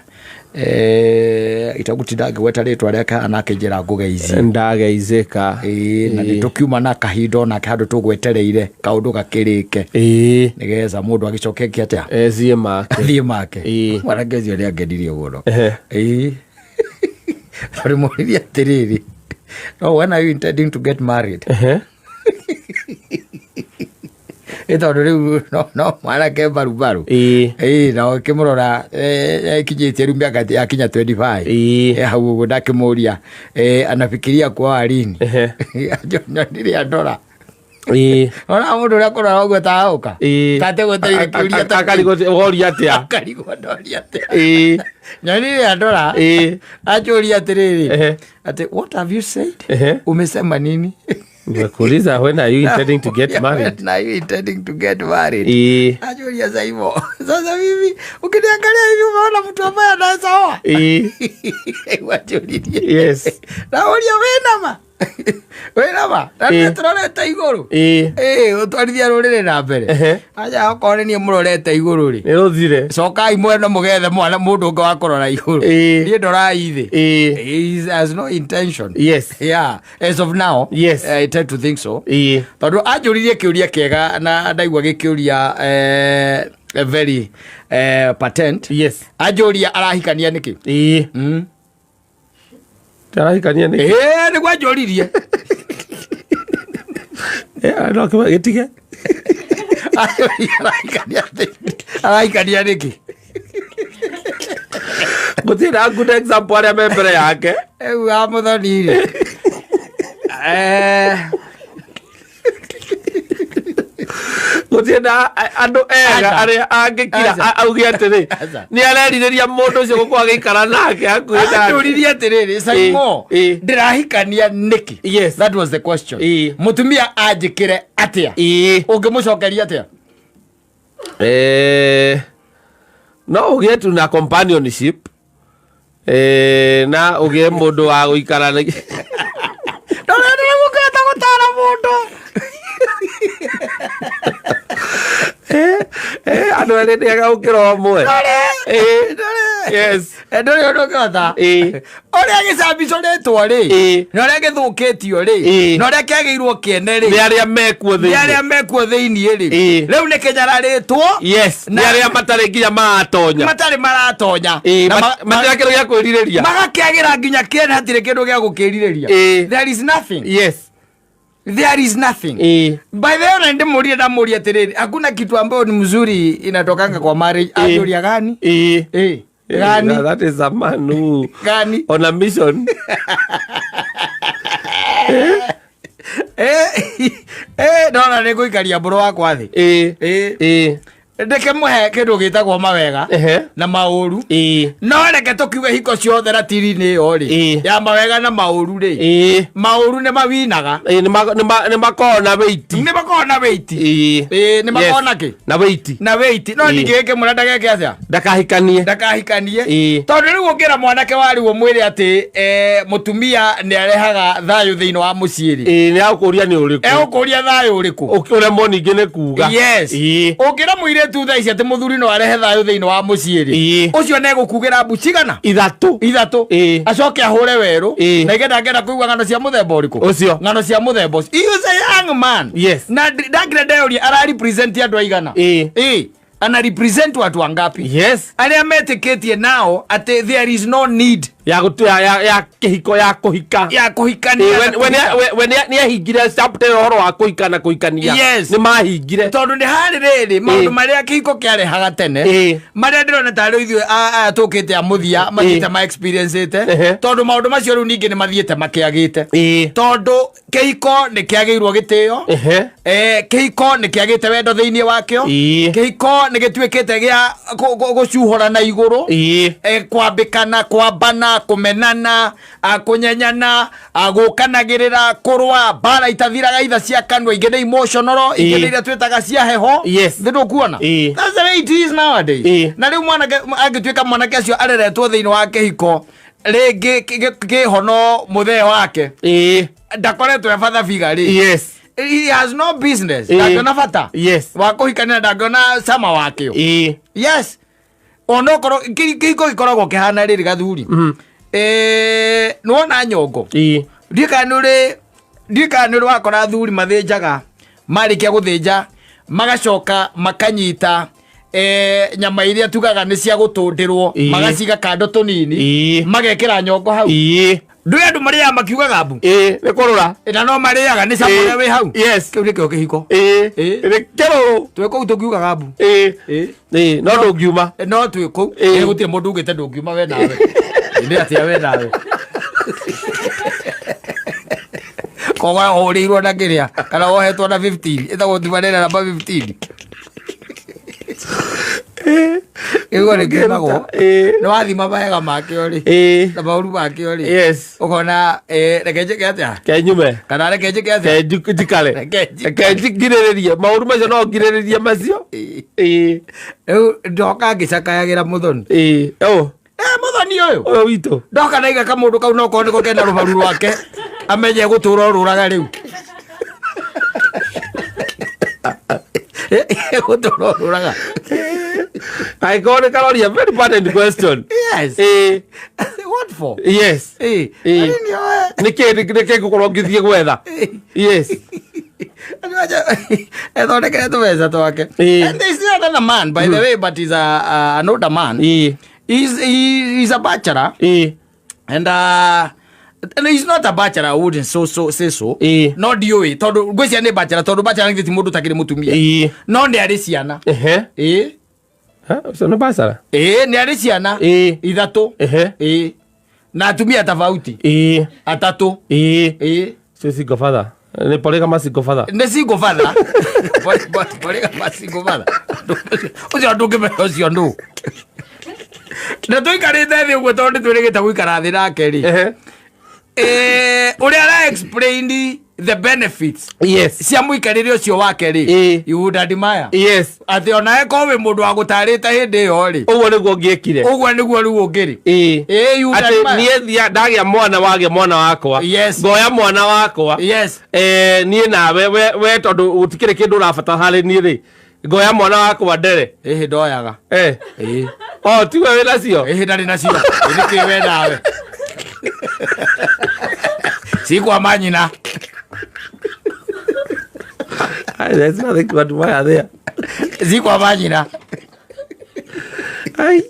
itagutinda ngĩgweta rĩtwa rĩake kana akĩnjĩra ngũgeithie. Ndageithĩka. Ĩĩ, na nĩtũkiuma na kahinda onake handũ tũgwetereire kaũndũ gakĩrĩke. Nĩgetha mũndũ agĩcoke eke atĩa? Ethiĩ make. Athiĩ make. Mwanake ũcio nĩangenirie mũno. Ĩĩ. Tondũ mũririe atĩrĩrĩ, no when are you intending to get married? Ĩ tondũ rĩu no mwanake mbaru mbaru. Ĩĩ, na ũkĩmũrora, ekinyĩtie rĩu mĩaka yakinya 25. Hau ũguo ndakĩmũria, anafikiria kuoa lini? Nyonire andora. Ona mũndũ ũrĩa akũrora ũguo ta aũka. Ta ategwetereire kĩũria ta kĩu. Akarigwo woria atĩa? Akarigwo ndoria atĩa? Nyonire andora. Anjũria atĩrĩrĩ. Atĩ, what have you said? Umesema nini? Nimekuuliza, when are you intending to get married? When are you intending to get married? Anjũria sasa hivyo. Sasa mimi ukiniangalia hivi umeona mtu ambaye anaweza oa? Wanjũririe. Na ũria wĩna ma? Wĩna ma? Na nĩ tũrorete igũrũ. Ũtwarithia rũrĩrĩ na mbere. Aja okorwo nĩ niĩ mũrorete igũrũ rĩ. Nĩ rũthire. Cokai mwena mũgethe mwana mũndũ ũngĩ wa kũrora igũrũ. Niĩ ndorai thĩ. He has no intention. Yeah. As of now, I tend to think so. Tondũ anjũririe kĩũria kĩega na ndaigua gĩkĩũria, very patent. Anjũria arahikania nĩkĩ? Arahikania nĩkĩ? Nĩguo anjũririe. No, gĩtige. Anjũria arahikania nĩkĩ? Gũtirĩ na good example arĩa me mbere yake. Rĩu wa mũthoni rĩ. Gũtirĩ na andũ ega Aca. arĩa angĩkira Aca. auge atĩrĩ, Aca. nĩ arerirĩria mũndũ ũcio gũkorwo agĩikara nake hakuhĩ nake. Anjũririe atĩrĩrĩ, Saimo, ndĩrahikania nĩkĩ? That was the question. Mũtumia anjĩkĩre atĩa? Ũngĩmũcokeria atĩa? No ũgĩe tu na companionship. Na ũgĩe mũndũ wa gũikara na Ndũrenda gũkĩhota gũtara mũndũ. Andũ erĩ nĩ ega gũkĩra ũmwe. Ndũrĩ. Ndũrĩ. Ndũrĩ ũndũ ũngĩhota. Ũrĩa gĩcambicũrĩtwo rĩ, na ũrĩa gĩthũkĩtio rĩ, na ũrĩa kĩagĩirwo kĩene rĩ, Nĩ arĩa mekuo thĩinĩ. Nĩ arĩa mekuo thĩinĩ rĩ. Rĩu nĩ kĩnyararĩtwo. Yes. Na Nĩ arĩa matarĩ nginya maratonya. Matarĩ maratonya. Na Matirĩ kĩndũ gĩa kwĩrirĩria. Magakĩagĩra nginya kĩene, hatirĩ kĩndũ gĩa gũkĩrirĩria. There is nothing. There is nothing. By the way, na ndĩmũrie, ndamũria atĩrĩrĩ, hakuna kitu ambayo ni mzuri inatokanga kwa marriage. Anjũria gani? Gani? That is a man who Gani? on a mission. Ndona nĩ ngũikaria mbũrũ wakwa thĩ. Ndĩkĩmũhe kĩndũ gĩtagwo mawega na maũru. No reke tũkiuge hingo ciothe ratiri-inĩ ĩyo rĩ, ya mawega na maũru rĩ, maũru nĩ mawinaga. Nĩ makoragwo na weight. Nĩ makoragwo na weight. Nĩ makoragwo na kĩ? Na weight. Na weight. No ningĩ gĩkĩmwĩra ndageke atĩa? Ndakahikanie. Ndakahikanie. Tondũ rĩu ũngĩra mwanake wa rĩu ũmwĩre atĩ, mũtumia nĩ arehaga thayũ thĩinĩ wa mũciĩ rĩ. Nĩ agũkũria nĩ ũrĩkũ? Egũkũria thayũ ũrĩkũ? Ũremwo ningĩ nĩ kuga. Yes. Ũngĩra mũirĩtu thaa ici atĩ mũthuri no arehe thayũ thĩinĩ wa mũciĩ rĩ, ũcio nĩegũkugĩra mbu cigana? Ithatũ. Ithatũ. Acoke ahũre werũ. Na igenda ngenda kũigua ng'ano cia mũthemba ũrĩkũ? Ũcio. Ng'ano cia mũthemba ũcio. He is a young man. Na ndakire ndeyũria ara represent andũ aigana? Ana represent watu wangapi? Arĩa metĩkĩtie nao atĩ there is no need Ya gũtu-, ya, ya, ya kĩhiko, ya kũhika. Ya kũhikania. We we nĩ ahingire chapter ĩyo ũhoro wa kũhika na kũhikania. Nĩ mahingire. Tondũ nĩ harĩ rĩrĩ, maũndũ marĩa kĩhiko kĩarehaga tene, marĩa ndĩrona tarĩ ithuĩ aya tũkĩte a mũthia, mathiĩte ma experience-ĩte. Tondũ maũndũ macio rĩu ningĩ nĩ mathiĩte makĩagĩte. Tondũ kĩhiko nĩ kĩagĩirwo gĩtĩo. Kĩhiko nĩ kĩagĩte wendo thĩinĩ wakĩo. Kĩhiko nĩ gĩtuĩkĩte gĩa gũcuhũra na igũrũ. Kwambĩkana, kwambana, Kũrũana, kũmenana, kũnyenyana, gũkanagĩrĩra, kũrũa mbara itathiraga, itha cia kanua, ingĩ nĩ emotional, ingĩ nĩ iria twĩtaga cia heho. Thĩ ndũkuona? That's the way it is nowadays. Na rĩu mwanake angĩtuĩka mwanake ũcio areretwo thĩinĩ wa kĩhiko rĩngĩ kĩhono mũthee wake ndakoretwo e father figure rĩ, he has no business, ndangĩona bata wa kũhikania, ndangĩona cama wakĩo. Yes, onokorwo kĩhiko gĩkoragwo kĩhana rĩrĩ, gathuri, nĩwona nyongo, ndiũĩ kana nĩ ũrĩ, ndiũĩ kana nĩ ũrĩ wakora athuri mathĩnjaga, marĩkia gũthĩnja magacoka makanyita nyama iria tugaga nĩ cia gũtũndĩrwo, magaciga kando tũnini, magekĩra nyongo hau. Ndũĩ andũ marĩaga makiugaga mbu? Ĩĩ, nĩ kũrũra. Na no marĩaga nĩ cama ũrĩa wĩ hau. Kĩu nĩkĩo kĩhiko. Nĩ kĩrũrũ. Twĩ kũu tũkiugaga mbu. Ĩĩ, no ndũngiuma. No twĩ kũu. Gũtirĩ mũndũ ugĩte ndũngiuma we nawe. Nĩ atĩa we nawe koguo hũrĩirwo na kĩrĩa kana wohetwo na 15 ĩtagwo tumanĩra namba 15 kĩguo nĩ kiumagwo. Nĩ wathima mawega makĩo rĩ na maũru makĩo rĩ, ũkona reke njĩke atĩa? Kenyume. Kana reke njĩke atĩa? Ke njikare. Reke njikare. Reke ngirĩrĩrie maũru macio, no ngirĩrĩrie macio. Rĩu ndoka ngĩcakayagĩra mũthoni. Ĩĩ, ũ? Mũthoni ũyũ. Ũyũ witũ. Ndoka ndaiga kamũndũ kau nokorwo nĩko kena rũbaru rwake, amenye gũtũra ũrũraga rĩu, gũtũra ũrũraga. Angĩkorwo nĩ karoria very pertinent question. What for? Anini oe. Nĩkĩ nĩkĩ ngũkorwo ngĩthiĩ gwetha? Yes. Ethondekere tũbeca twake. And there's still another man, by the way, but he's an older man. He's a bachelor. And he's not a bachelor, I wouldn't so say so. No ndiũĩ tondũ ngwĩciria nĩ bachelor, tondũ bachelor nĩ ti mũndũ ũtakĩrĩ mũtumia. No nĩ arĩ ciana. Ha, ũcio nĩ bachelor? Ĩĩ, nĩ arĩ ciana 3. Ĩĩ, na atumia tofauti 3. Ĩĩ. Cio single father, nĩ polygamous single father. Nĩ single father, polygamous single father ũcio, ndũngĩmenya ũcio nũ. Na tũikarĩte thĩ ũguo tondũ nĩ twĩrĩgĩte gũikara thĩ nake rĩ, ũrĩa ara explain the benefits cia mũikarĩre ũcio wake rĩ, you would admire atĩ onawe korwo wĩ mũndũ wa gũtarĩte hĩndĩ ĩyo rĩ, Ũguo nĩguo ngĩekire. Ũguo nĩguo rĩu ũngĩrĩ. You would Atĩ admire. niĩ thia ndagĩa mwana, wagĩa mwana wakwa, ngoya mwana wakwa, niĩ nawe we tondũ gũtikĩrĩ kĩndũ ũrabatara harĩ niĩ rĩ, ngoya mwana wakwa ndere. Ĩhĩ, ndoyaga. Oh, tiwe wĩ nacio? Ĩhĩ, ndarĩ nacio. Nĩkĩ we nawe cikwa manyina? Ai, there's nothing to admire there. Cikwa manyina. Ai.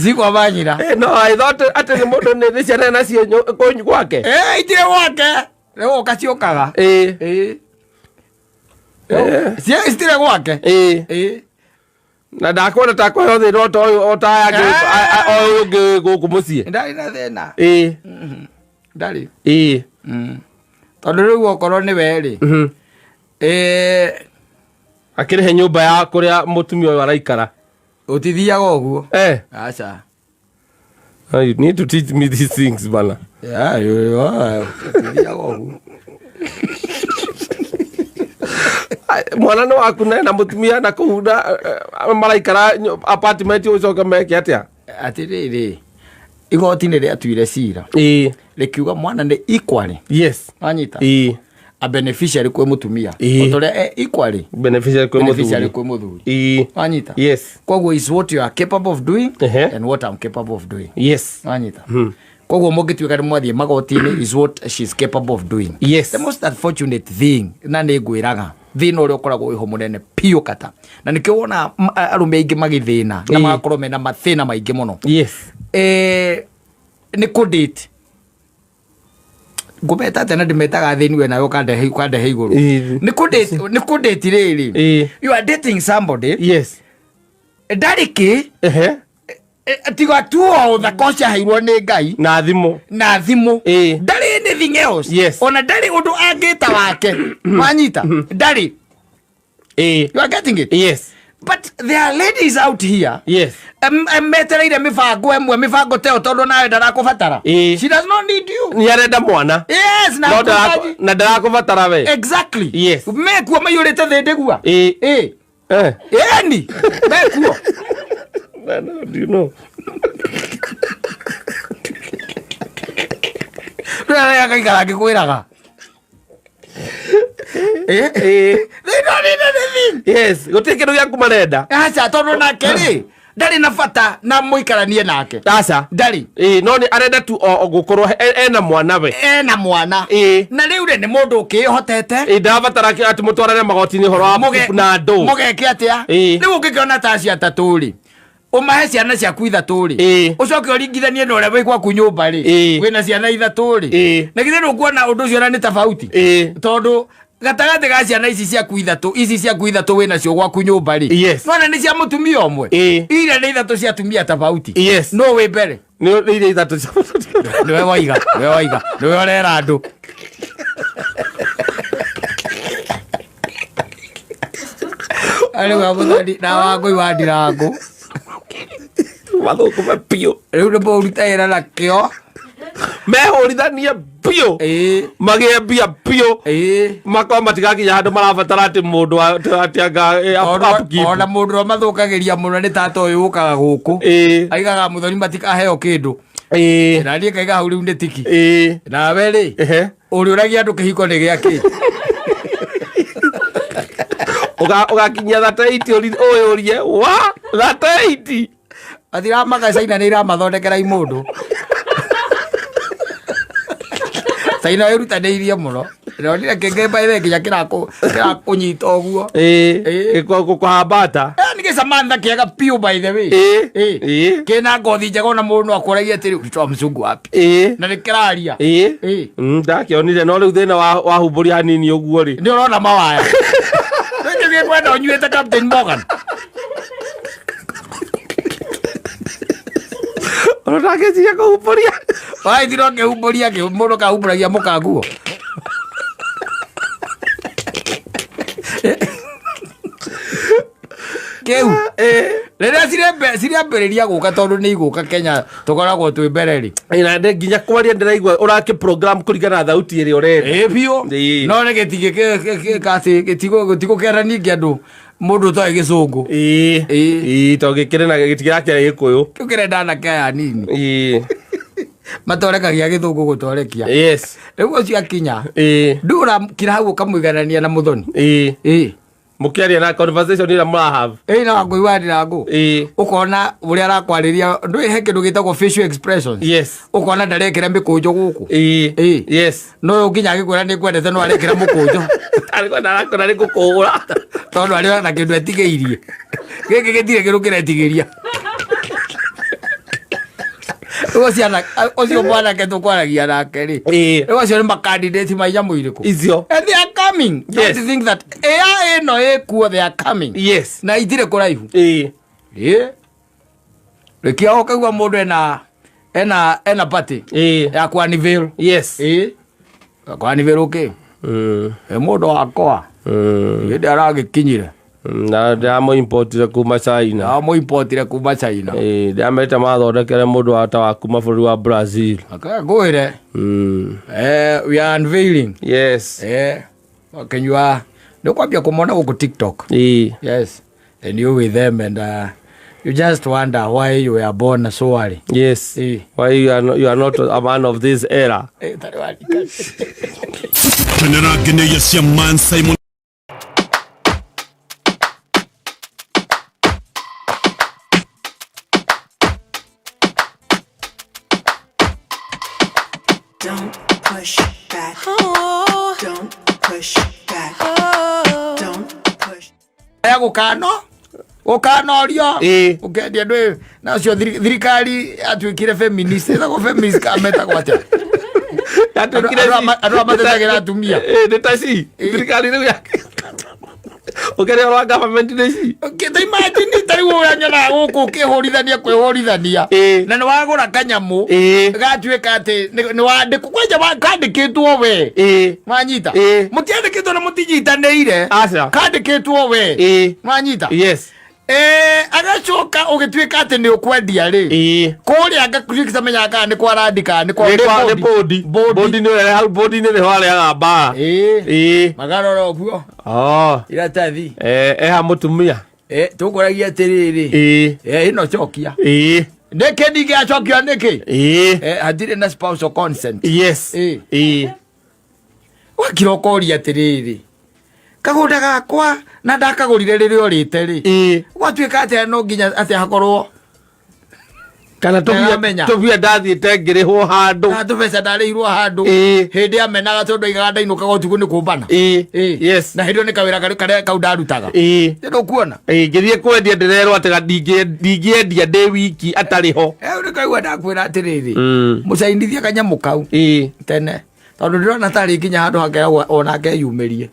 Cikwa manyina. No, I thought atĩ nĩ mũndũ nĩ ciana nacio kũu gwake. Itirĩ gwake, rĩu ũkaciũkaga. Citirĩ gwake. Na ndakwenda takũheo thĩna o ta ũyũ, o ta aya angĩ, o ũyũ ũngĩ gũkũ mũciĩ. Ndarĩ na thĩna. Ndarĩ. Tondũ rĩu okorwo nĩ we rĩ, Akĩrĩhe nyũmba ya kũrĩa mũtumia ũyũ araikara. Ũtithiaga ũguo. Aca. Oh, you need to teach me these things, bana. Yeah, ũtithiaga ũguo. Ai, mwana nĩ waku na mũtumia na kũu na maraikara apartment, ũcoke meke atĩa? Atĩrĩrĩ, igoti nĩ rĩatuire cira, rĩkiuga mwana nĩ equally, wanyita, a beneficiary kwĩ mũtumia o ta ũrĩa equally beneficiary kwĩ beneficiary mũthuri. Kwĩ mũthuri. Wanyita? Yes. Koguo is what you are capable of doing and what I'm capable of doing. Wanyita? Koguo mũngĩtuĩka nĩ mwathiĩ magoti-inĩ, is what she's capable of doing. The most unfortunate thing, na nĩ ngwĩraga thĩna ũrĩa ũkoragwo wĩho mũnene piũ kata, na nĩkĩo wona arũme aingĩ magĩthĩna na magakorwo mena mathĩna maingĩ mũno, nĩ kũdate. Ngũmeta atĩa na ndĩmetaga thĩni, we nawe ũkandehe igũrũ. Nĩ kũdate, nĩ kũdate rĩrĩ. You are dating somebody, ndarĩ kĩ, tiga tu o ũthaka ũcio aheirwo nĩ Ngai na thimũ. Na thimũ. Ndarĩ anything else. Ona ndarĩ ũndũ angĩta wake, wanyita? Ndarĩ. You are getting it? Yes. But there are ladies out here metereire mĩbango ĩmwe, mĩbango ta ĩyo, tondũ nawe ndarakũbatara. She does not need you. Nĩ arenda mwana. Yes, na No hakũhitaji. na ndarakũbatara we. Exactly. Mekuo maiyũrĩte thĩ ndĩgua. Ĩ. Ĩni mekuo. No, do you know? Rĩrĩa akaikara akĩkwĩraga. They don't need anything. Yes, gũtirĩ kĩndũ gĩaku marenda. Aca, tondũ nake rĩ ndarĩ na bata na mũikaranie nake. Aca. Ndarĩ. Ĩ, no nĩ arenda tu o gũkorwo ena mwana we. Ena mwana. Na rĩu rĩ nĩ mũndũ ũkĩĩhotete. Ĩ, ndarabatara atĩ mũtwarane magoti-inĩ ũhoro wa na andũ. Mũgeke atĩa? Rĩu ũngĩkĩona ta acio atatũ rĩ, ũmahe ciana ciaku ithatũ rĩ, ũcoke ũringithanie na ũrĩa wĩ gwaku nyũmba rĩ, wĩna ciana ithatũ rĩ, na githĩ ndũkuona ũndũ ũcio na nĩ tofauti? Tondũ gatagatĩ ga ciana ici ciaku ithatũ, ici ciaku ithatũ wĩ nacio gwaku nyũmba rĩ, nona nĩ cia mũtumia ũmwe, iria nĩ ithatũ cia atumia tofauti. No wĩ mbere. Nĩ iria ithatũ cia Nĩwe waiga, nĩwe waiga, nĩwe ũrera andũ. Arĩ wa mũthoni na wa ngũi wa ndirangũ. Mathũkũme biũ. Rĩu nĩ mũrute wĩra na kĩo. Mehũrithanie biũ. Magĩe mbia biũ. Makorwo matigakinya handũ marabatara atĩ mũndũ atĩ anga, upkeep. Ona mũndũ ũrĩa mathũkagĩria mũno nĩ tata ũyũ ũkaga gũkũ. Aigaga mũthoni matikaheo kĩndũ. Na niĩ ngaiga hau rĩu nĩ tiki. Nawe rĩ, ũrĩũragia andũ kĩhiko nĩ gĩa kĩ? Ũgakinyia 38 ũyũrie, wa, 38? Mathiramaka China nĩ iramathondekera imũndũ. China ĩrutanĩirie mũno. Ndĩronire kĩngĩ by the way nginya kĩrakũnyita ũguo. Gũkũhambata. Nĩ gĩcamantha kĩega biũ by the way. Kĩna ngothi njega ona mũndũ no akũragie atĩrĩ, ulitoa mzungu wapi? Na nĩ kĩraria. Ndakĩonire, no rĩu thĩna wahumbũria hanini ũguo rĩ. Nĩ ũrona mawaya. Nĩkĩ gĩkwenda ũnyuĩte Captain Morgan? Ona ndangĩciria kũhumbũria. Waithira ũkĩhumbũria kĩ, mũndũ kahumbũragia mũkanguo. Kĩu. Rĩrĩa cirambĩrĩria gũka, tondũ nĩ igũka Kenya, tũkoragwo twĩ mbere rĩ. Ĩ, na ndĩ nginya kwaria ndĩraigua ũrakĩ program kũringana na thauti ĩrĩa ũrenda. Ĩ, biũ. No nĩ gĩtigĩ kasi, gĩtigũkera ningĩ andũ mũndũ ũtoĩ gĩcũngũ. Ĩ, tondũ gĩkĩrĩ na gĩtirakĩra gĩkũyũ. Kĩu kĩrenda anake aya anini. Matorekagia gĩthũngũ gũtorekia. Rĩu ũcio akinya. Ndũrakira hau ũkamũiganania na mũthoni. Mũkĩaria na conversation ĩrĩa mũra have. Ĩ, na ngũi wa ndirangũ. Ũkona ũrĩa arakwarĩria, ndũĩ he kĩndũ gĩtagwo facial expressions. Ũkona ndarekĩra mĩkũnjo gũkũ. No ũyũ nginya agĩkwĩra nĩ ngwendete no arekĩra mũkũnjo. Arĩkwenda arakora nĩ gũkũgũra. Tondũ arĩ na kĩndũ etigĩirie. Gĩkĩ gĩtirĩ kĩndũ kĩretigĩria. Rĩu ciana, ũcio mwanake tũkwaragia nake rĩ. Rĩu acio nĩ makandidate ma nyamũ irĩkũ? Icio. And they are coming. Don't think that AI ĩno ĩkuo, they are coming. Na itirĩ kũraihu. Rĩkia ũkaigua mũndũ ena party. Ya kwanivĩl. Kwanivĩl ũkĩ? Ĩ mũndũ wakwa. Hĩndĩ aragĩkinyire. Na ndĩramũimportire kuma China. Ndĩramũimportire kuma China. Ndĩramerĩte mathondekere mũndũ wa ta wa kuma bũrũri wa Brazil. Ngwĩre. We are unveiling. Ũkĩnyua, nĩ ũkwambia kũmona gũkũ TikTok. Yes. And you with them and you just wonder why you were born so early. Why you are not a man of this era. Tarĩ warika. Kenera ngeneia cia Man Simon. Don't push back. Oh. Don't push back. Oh. Don't push. Ya gũkano? Gũkanorio? Ũkendia ndũĩ na ũcio thirikari yatuĩkire feminist, ĩtagwo feminist kana metagwo atĩa? Yatuĩkire Andũ andũ a matetagĩra atumia. Nĩ ta ci. Thirikari rĩu ya Ũkĩrĩa ũhoro wa government nĩ ci. Ta imagine ta rĩu ũrĩa nyonaga gũkũ ũkĩhũrithania kwĩhũrithania. Na nĩ wagũra kanyamũ. Gatuĩka atĩ nĩ wandĩkwo, kwanja kandĩkĩtwo we. Wanyita? Mũtiandĩkĩtwo na mũtinyitanĩire. Aca. Kandĩkĩtwo we. Wanyita? Agacoka ũgĩtuĩka atĩ nĩ ũkwendia rĩ, kũrĩa ngakũmenyaga kana nĩ kwa randi kana nĩ kwa Nĩ kwa nĩ bodi. bodi. Bodi nĩ ũrĩa hau bodi-inĩ nĩho arĩaga mbara. Magarora ũguo Oh. iratathi. Eha mũtumia. Tũkũragia atĩrĩrĩ, ĩno cokia. Nĩkĩ ndingĩacokio nĩkĩ? Hatirĩ na spousal consent. Yes. Wakira ũkoria atĩrĩrĩ, kagũnda gakwa na ndakagũrire rĩrĩa ũrĩte rĩ, gwatuĩka atĩa no nginya atĩ hakorwo Kana Nĩaramenya. tũbia ndathiĩte ngĩrĩhwo handũ. Na tũbeca ndarĩirwo handũ. Hĩndĩ amenaga tondũ aigaga ndainũkaga ũtukũ nĩ kũmbana. Na hĩndĩ ĩyo nĩ kawĩra karĩa kau ndarutaga. Nĩ ndũkuona. Ngĩthiĩ kwendia ndĩrerwo atĩ ndingĩendia ndĩ wiki atarĩ ho. Rĩu nĩkaigua ndakwĩra atĩrĩrĩ, mũcainithie kanyamũ kau tene tondũ ndĩrona tarĩ nginya handũ hakeragwo onake eyumĩrie.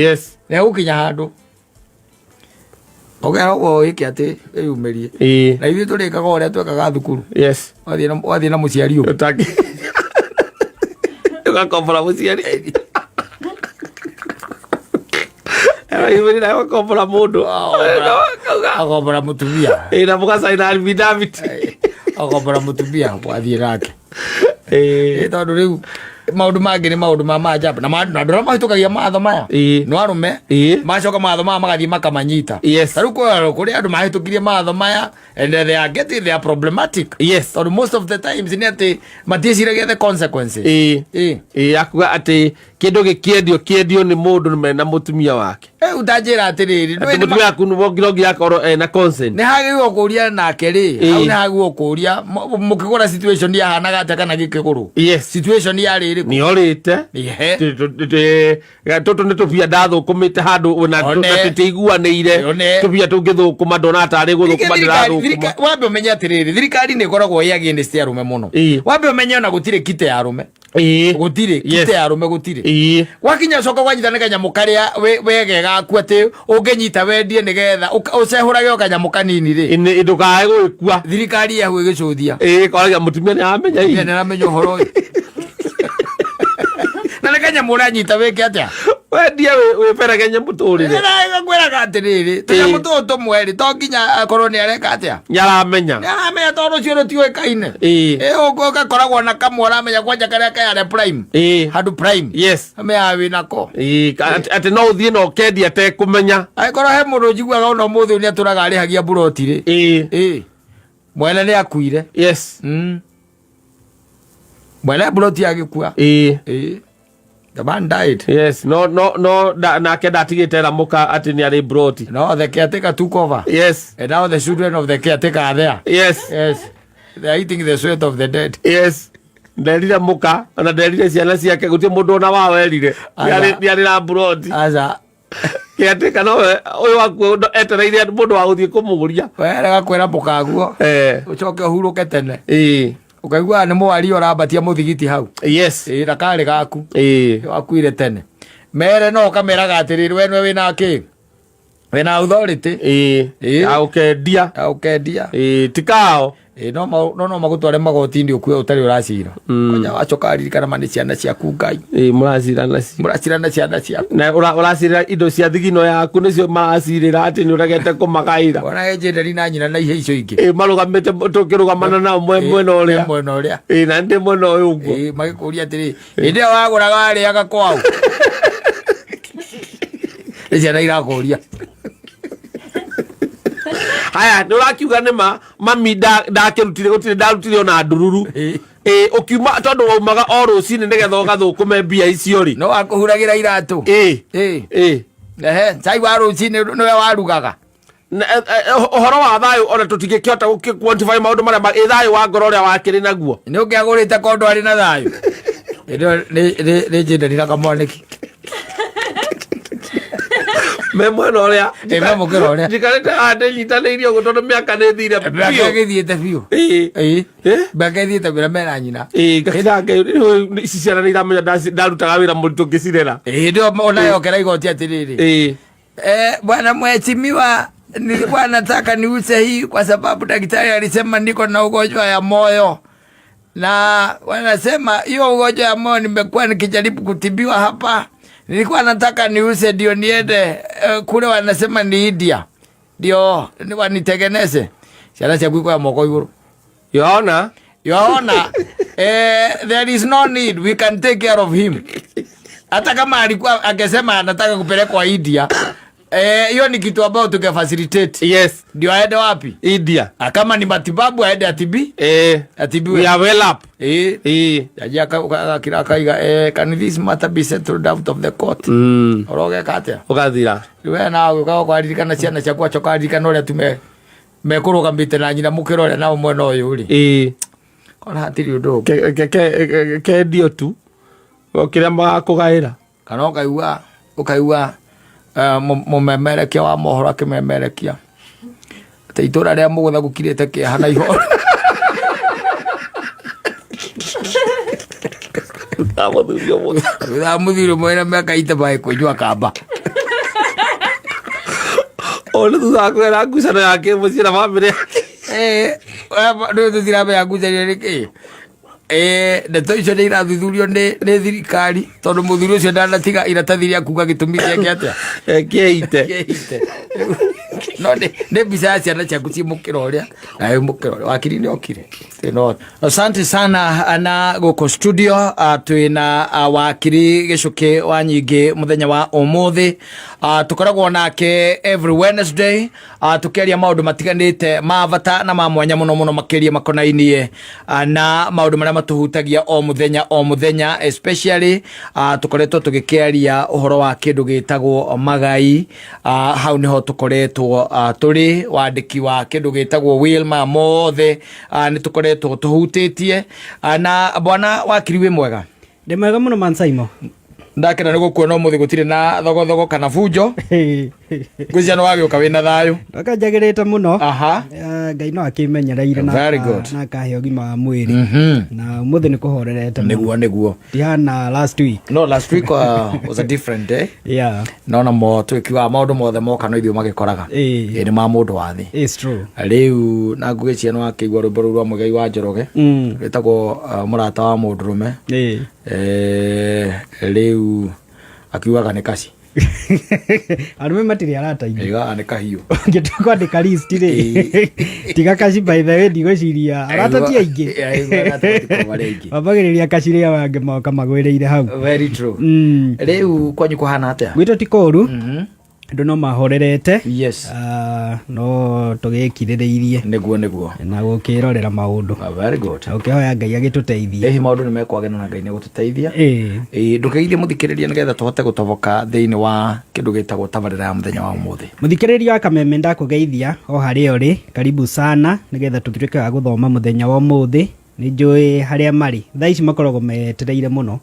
Yes. Nĩegũkinya handũ ũkeragwo wĩke atĩ eyumĩrie. Na ithuĩ tũrĩkaga ũrĩa twekaga thukuru. Yes. Wathiĩ na mũciari ũngĩ. Ũtangĩ. Ũgakombora mũciari. Ĩra nawe ũgakombora mũndũ. Akombora mũtumia. Na mũgacaina affidavit. Akombora mũtumia wathiĩ nake. Tondũ rĩu maũndũ mangĩ nĩ maũndũ ma maajabu na na andũ arĩa mahĩtũkagia mawatho maya no arũme macoka mawatho maya magathiĩ makamanyita. Yes. Ta rĩu kũrĩ andũ mahĩtũkirie mawatho maya and they are getting, they are problematic. Yes. Tondũ most of the times nĩ atĩ matiĩciragia the consequences. Akuga atĩ kĩndũ gĩkĩendio kĩendio nĩ mũndũ mena mũtumia wake. Ũtanjĩra atĩrĩrĩ, Atĩ mũtumia waku no nginya akorwo ena consent. Nĩ hagĩrĩirwo kũũria nake rĩ, hau nĩ hagĩrĩirwo kũũria mũkĩgũra situation yahanaga atĩa kana gĩkĩgũrwo. Yes. Situation yarĩ ĩrĩkũ? Nĩ orĩte. Ehe. Tũtũ nĩ tũbia ndathũkũmĩte handũ na One. na tũtiiguanĩire. One. Tũbia tũngĩthũkũma ndona tarĩ gũthũkũma ndĩrathũkũma. Wambe ũmenye atĩrĩrĩ, thirikari nĩ ĩkoragwo ĩ against arũme mũno. Wambe ũmenye ona gũtirĩ kite ya arũme. Gũtirĩ kite ya arũme gũtirĩ. Gwakinya ũcoka ũkanyita nĩ kanyamũ karĩa wege gaku atĩ ũngĩnyita wendie nĩgetha ũcehũrage o kanyamũ kanini rĩ. Ndũkae gũgĩkua. Thirikari yahu ĩgĩcũthia. Koragia mũtumia nĩ aramenya hihi. Nĩ aramenya ũhoro ũyũ. Na nĩ kanyamũ ũranyita wĩke atĩa? Wendie wĩberegenye mũtũrĩre. Ngwĩraga atĩrĩrĩ, tũnyamũ tũtũ tũmwe rĩ, to nginya akorwo nĩ areka atĩa? Nĩ aramenya. Nĩ aramenya tondũ rũciũ rũtiũĩkaine. Ũgakoragwo na kamwe ũramenya kwanja karĩa kayarĩa prime. Handũ prime. Yes. Amenyaga wĩnako. Atĩ no ũthiĩ na ũkendia atekũmenya. Angĩkorwo he mũndũ njiguaga ona ũmũthĩ ũyũ nĩ atũraga arĩhagia mburoti rĩ. Mwene nĩ akuire. Yes. Mwene mburoti agĩkua. The man died. Yes, no no no nake ndatigĩte Ramuka atĩ nĩ arĩ broti. No, the caretaker took over. Yes. And now the children of the caretaker are there. Yes. Yes. They are eating the sweat of the dead. Yes. Nderire muka ona nderire ciana ciake gũtirĩ mũndũ ona wao erire. Nĩ arĩ na broti. Aca. Caretaker nowe ũyũ waku etereire mũndũ wa gũthiĩ kũmũgũria. Werega kwĩra mũkaguo. Ũcoke ũhurũke tene. Ũkaigua nĩ mwaria ũrambatia mũthigiti hau. Yes. Na karĩ gaku. Wakuire tene. Mere no ũkameraga atĩrĩrĩ, we nĩwe wĩna kĩ? Wĩna authority. Ya ũkendia. Ya ũkendia. Ti kao. No no magũtware magoti-inĩ ũkue ũtarĩ ũracira. Kwanja wacoka waririkana ma nĩ ciana ciaku Ngai. Mũracira nacio. Mũracira na ciana ciaku. Na ũracirĩra indo cia thigino yaku nĩcio maracirĩra atĩ nĩ ũregete kũmagaĩra. Ona ejenderi na nyina na ihe icio ingĩ. Marũgamĩte tũkĩrũgamana nao mwena ũrĩa. Mwena ũrĩa. Na ndĩ mwena ũyũ ũguo. Magĩkũria atĩrĩ, hĩndĩ ĩyo wagũraga warĩaga kwao. Nĩ ciana irakũria. Haya, nĩ ũrakiuga nĩ ma mami ndakĩrutire gũtirĩ ndarutire ona ndururu. Ũkiuma tondũ waumaga o rũcinĩ nĩgetha ũgathũkũme mbia icio rĩ. No akũhuragĩra iratũ. Ehe, cai wa rũcinĩ nĩwe warugaga. Ũhoro wa thayũ ona tũtingĩkĩhota gũkĩ-quantify maũndũ marĩa thayũ wa ngoro ũrĩa wakĩrĩ naguo. Nĩ ũngĩagũrĩte kondo arĩ na thayũ. Ĩno nĩ njenderi na kamwanĩki. Me mwena ũrĩa. Me mũkĩra ũrĩa. Njikarĩte haha ndĩnyitanĩirie ũguo tondũ mĩaka nĩ ĩthire Mĩaka biũ. ĩgĩthiĩte biũ. Mĩaka ĩthiĩte biũ na mena nyina. Ngakĩra Ngai, rĩu ici ciana nĩ iramenya ndarutaga wĩra mũritũ ngĩcirera. Hĩndĩ ĩyo ona yokera igoti atĩrĩrĩ. Bwana mheshimiwa, nilikuwa nataka niuse hii kwa sababu daktari alisema niko na ugonjwa ya moyo. Na wanasema hiyo ugonjwa ya moyo nimekuwa nikijaribu kutibiwa hapa. Nilikuwa nataka niuse ndio niende kule wanasema ni India. Ndio ni wanitengeneze. Ciana ciaku ikoya moko iguru. Yona. Your Honor, there is no need, we can take care of him. Hata kama alikuwa akisema anataka kupelekwa India, hiyo ni kitu ambayo tungefacilitate. Yes. Ndio aende wapi? India. Ah, kama ni matibabu aende atibi. Atibiwe. We are well up. Jaji akira akaiga, can this matter be settled out of the court? Urogeka atia? Ugathira. We nawe ukaga kwaririkana ciana ciaku acoka aririkana ũrĩa tu mekũrũgamĩte na nyina mũkĩra ũrĩa nao mwena ũyũ rĩ. Kona hatirĩ ũndũ ũngĩ. Kendio tu. O kĩrĩa magakũgaĩra. Kana ũkaigua mũmemerekia wa mohoro akĩmemerekia atĩ itũra rĩa Mũgũtha gũkirĩte kĩeha na ihoru. Thutha wa mũthuri ũmwe na mĩaka ite maĩ kũnyua kamba. O nĩ thutha wa kũgera ngucanio ya kĩmũciĩ na bamĩrĩ yake. Rĩu tũtiramenya ngucanio nĩ kĩĩ. Ndeto icio nĩ irathuthurio nĩ thirikari tondũ mũthuri ũcio ndanatiga iratathi rĩa kuga gĩtũmi gĩake atĩa. Kĩite. Kĩite. No nĩ mbica ya ciana ciaku ciĩ mũkĩra ũrĩa na wĩ mũkĩra ũrĩa. Wakiri nĩ okire. No. Asante sana na gũkũ studio twĩna wakiri Gĩcũkĩ wa Nyingĩ mũthenya wa ũmũthĩ. Tũkoragwo nake every Wednesday, tũkĩaria maũndũ matiganĩte ma bata na ma mwanya mũno mũno makĩria makonainie na maũndũ marĩa matũhutagia o mũthenya o mũthenya, especially tũkoretwo tũgĩkĩaria ũhoro wa kĩndũ gĩtagwo magai. Hau nĩho tũkoretwo tũrĩ wandĩki wa kĩndũ gĩtagwo will ma mothe, nĩ tũkoretwo tũhutĩtie. Na bwana wakiri wĩ mwega? Ndĩ mwega mũno Mansaimo. Ndakena nĩ gũkuona ũmũthĩ gũtirĩ na thogothogo kana bunjo. Ngwĩciria nĩ wagĩũka wĩna thayũ. Ndoka njagĩrĩte mũno. Ngai no akĩmenyereire Very good. na akahe ũgima wa mwĩrĩ. Na ũmũthĩ nĩ kũhorerete mũno. Nĩguo, nĩguo. Ndihana last week. No, last week was a different day. Yeah. No na mo twĩkiugaga maũndũ mothe moka no ithuĩ magĩkoraga. Ĩ, nĩ ma mũndũ wa thĩ. It's true. Rĩu na ngwĩciria nĩ wakĩigua rwĩmbo rũu rwa Mũigai wa Njoroge. Rwĩtagwo mũrata wa mũndũrũme. Rĩu akiugaga nĩ kaci. Arũme matirĩ arata aingĩ. Akiugaga nĩ kahiũ. Ũngĩtua kwandĩka list rĩ, tiga kaci by the way, ndigwĩciria arata ti aingĩ. Arata matikoragwo marĩ aingĩ. Wambagĩrĩria kaci rĩrĩa mangĩ moka magwĩrĩire hau. Very true. Rĩu kwanyu kũhana atĩa? Gwitũ ti kũũru. Andũ no mahorerete. Yes. No tũgĩkirĩrĩirie. Nĩguo, nĩguo. Na gũkĩrorera maũndũ. Very good. Na ũkĩhoya Ngai agĩtũteithie. Hihi maũndũ nĩ mekwagĩra na Ngai nĩ egũtũteithia. Ndũkĩgeithie mũthikĩrĩria nĩgetha tũhote gũtoboka thĩinĩ wa kĩndũ gĩtagwo tabarĩra ya mũthenya wa ũmũthĩ. Mũthikĩrĩria wa Kameme ndakũgeithia o harĩa ũrĩ, karibu sana nĩgetha tũtuĩke a gũthoma mũthenya wa ũmũthĩ. Nĩ njũĩ harĩa marĩ thaa ici makoragwo metereire mũno,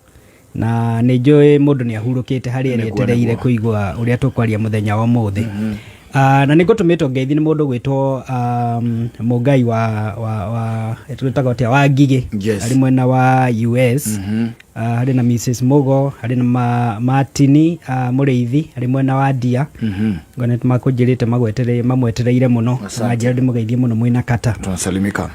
na nĩ njũĩ mũndũ nĩ ahurũkĩte harĩa Nĩguo, etereire nĩguo. kũigua ũrĩa tũkwaria mũthenya wa ũmũthĩ. Na nĩ ngũtũmĩtwo ngeithi nĩ mũndũ gwĩtwo, Mũngai wa twĩtagwo atĩa, wa Ngigĩ. Yes. Arĩ mwena wa US. Harĩ na Mrs Mugo, harĩ na Martini, Mũrĩithi, arĩ mwena wa Ndia. Ngona nĩ makũnjĩrĩte mamwetereire mũno. Asante. Na njĩra ndĩmũgeithie mũno mwĩna kata. Tunasalimika.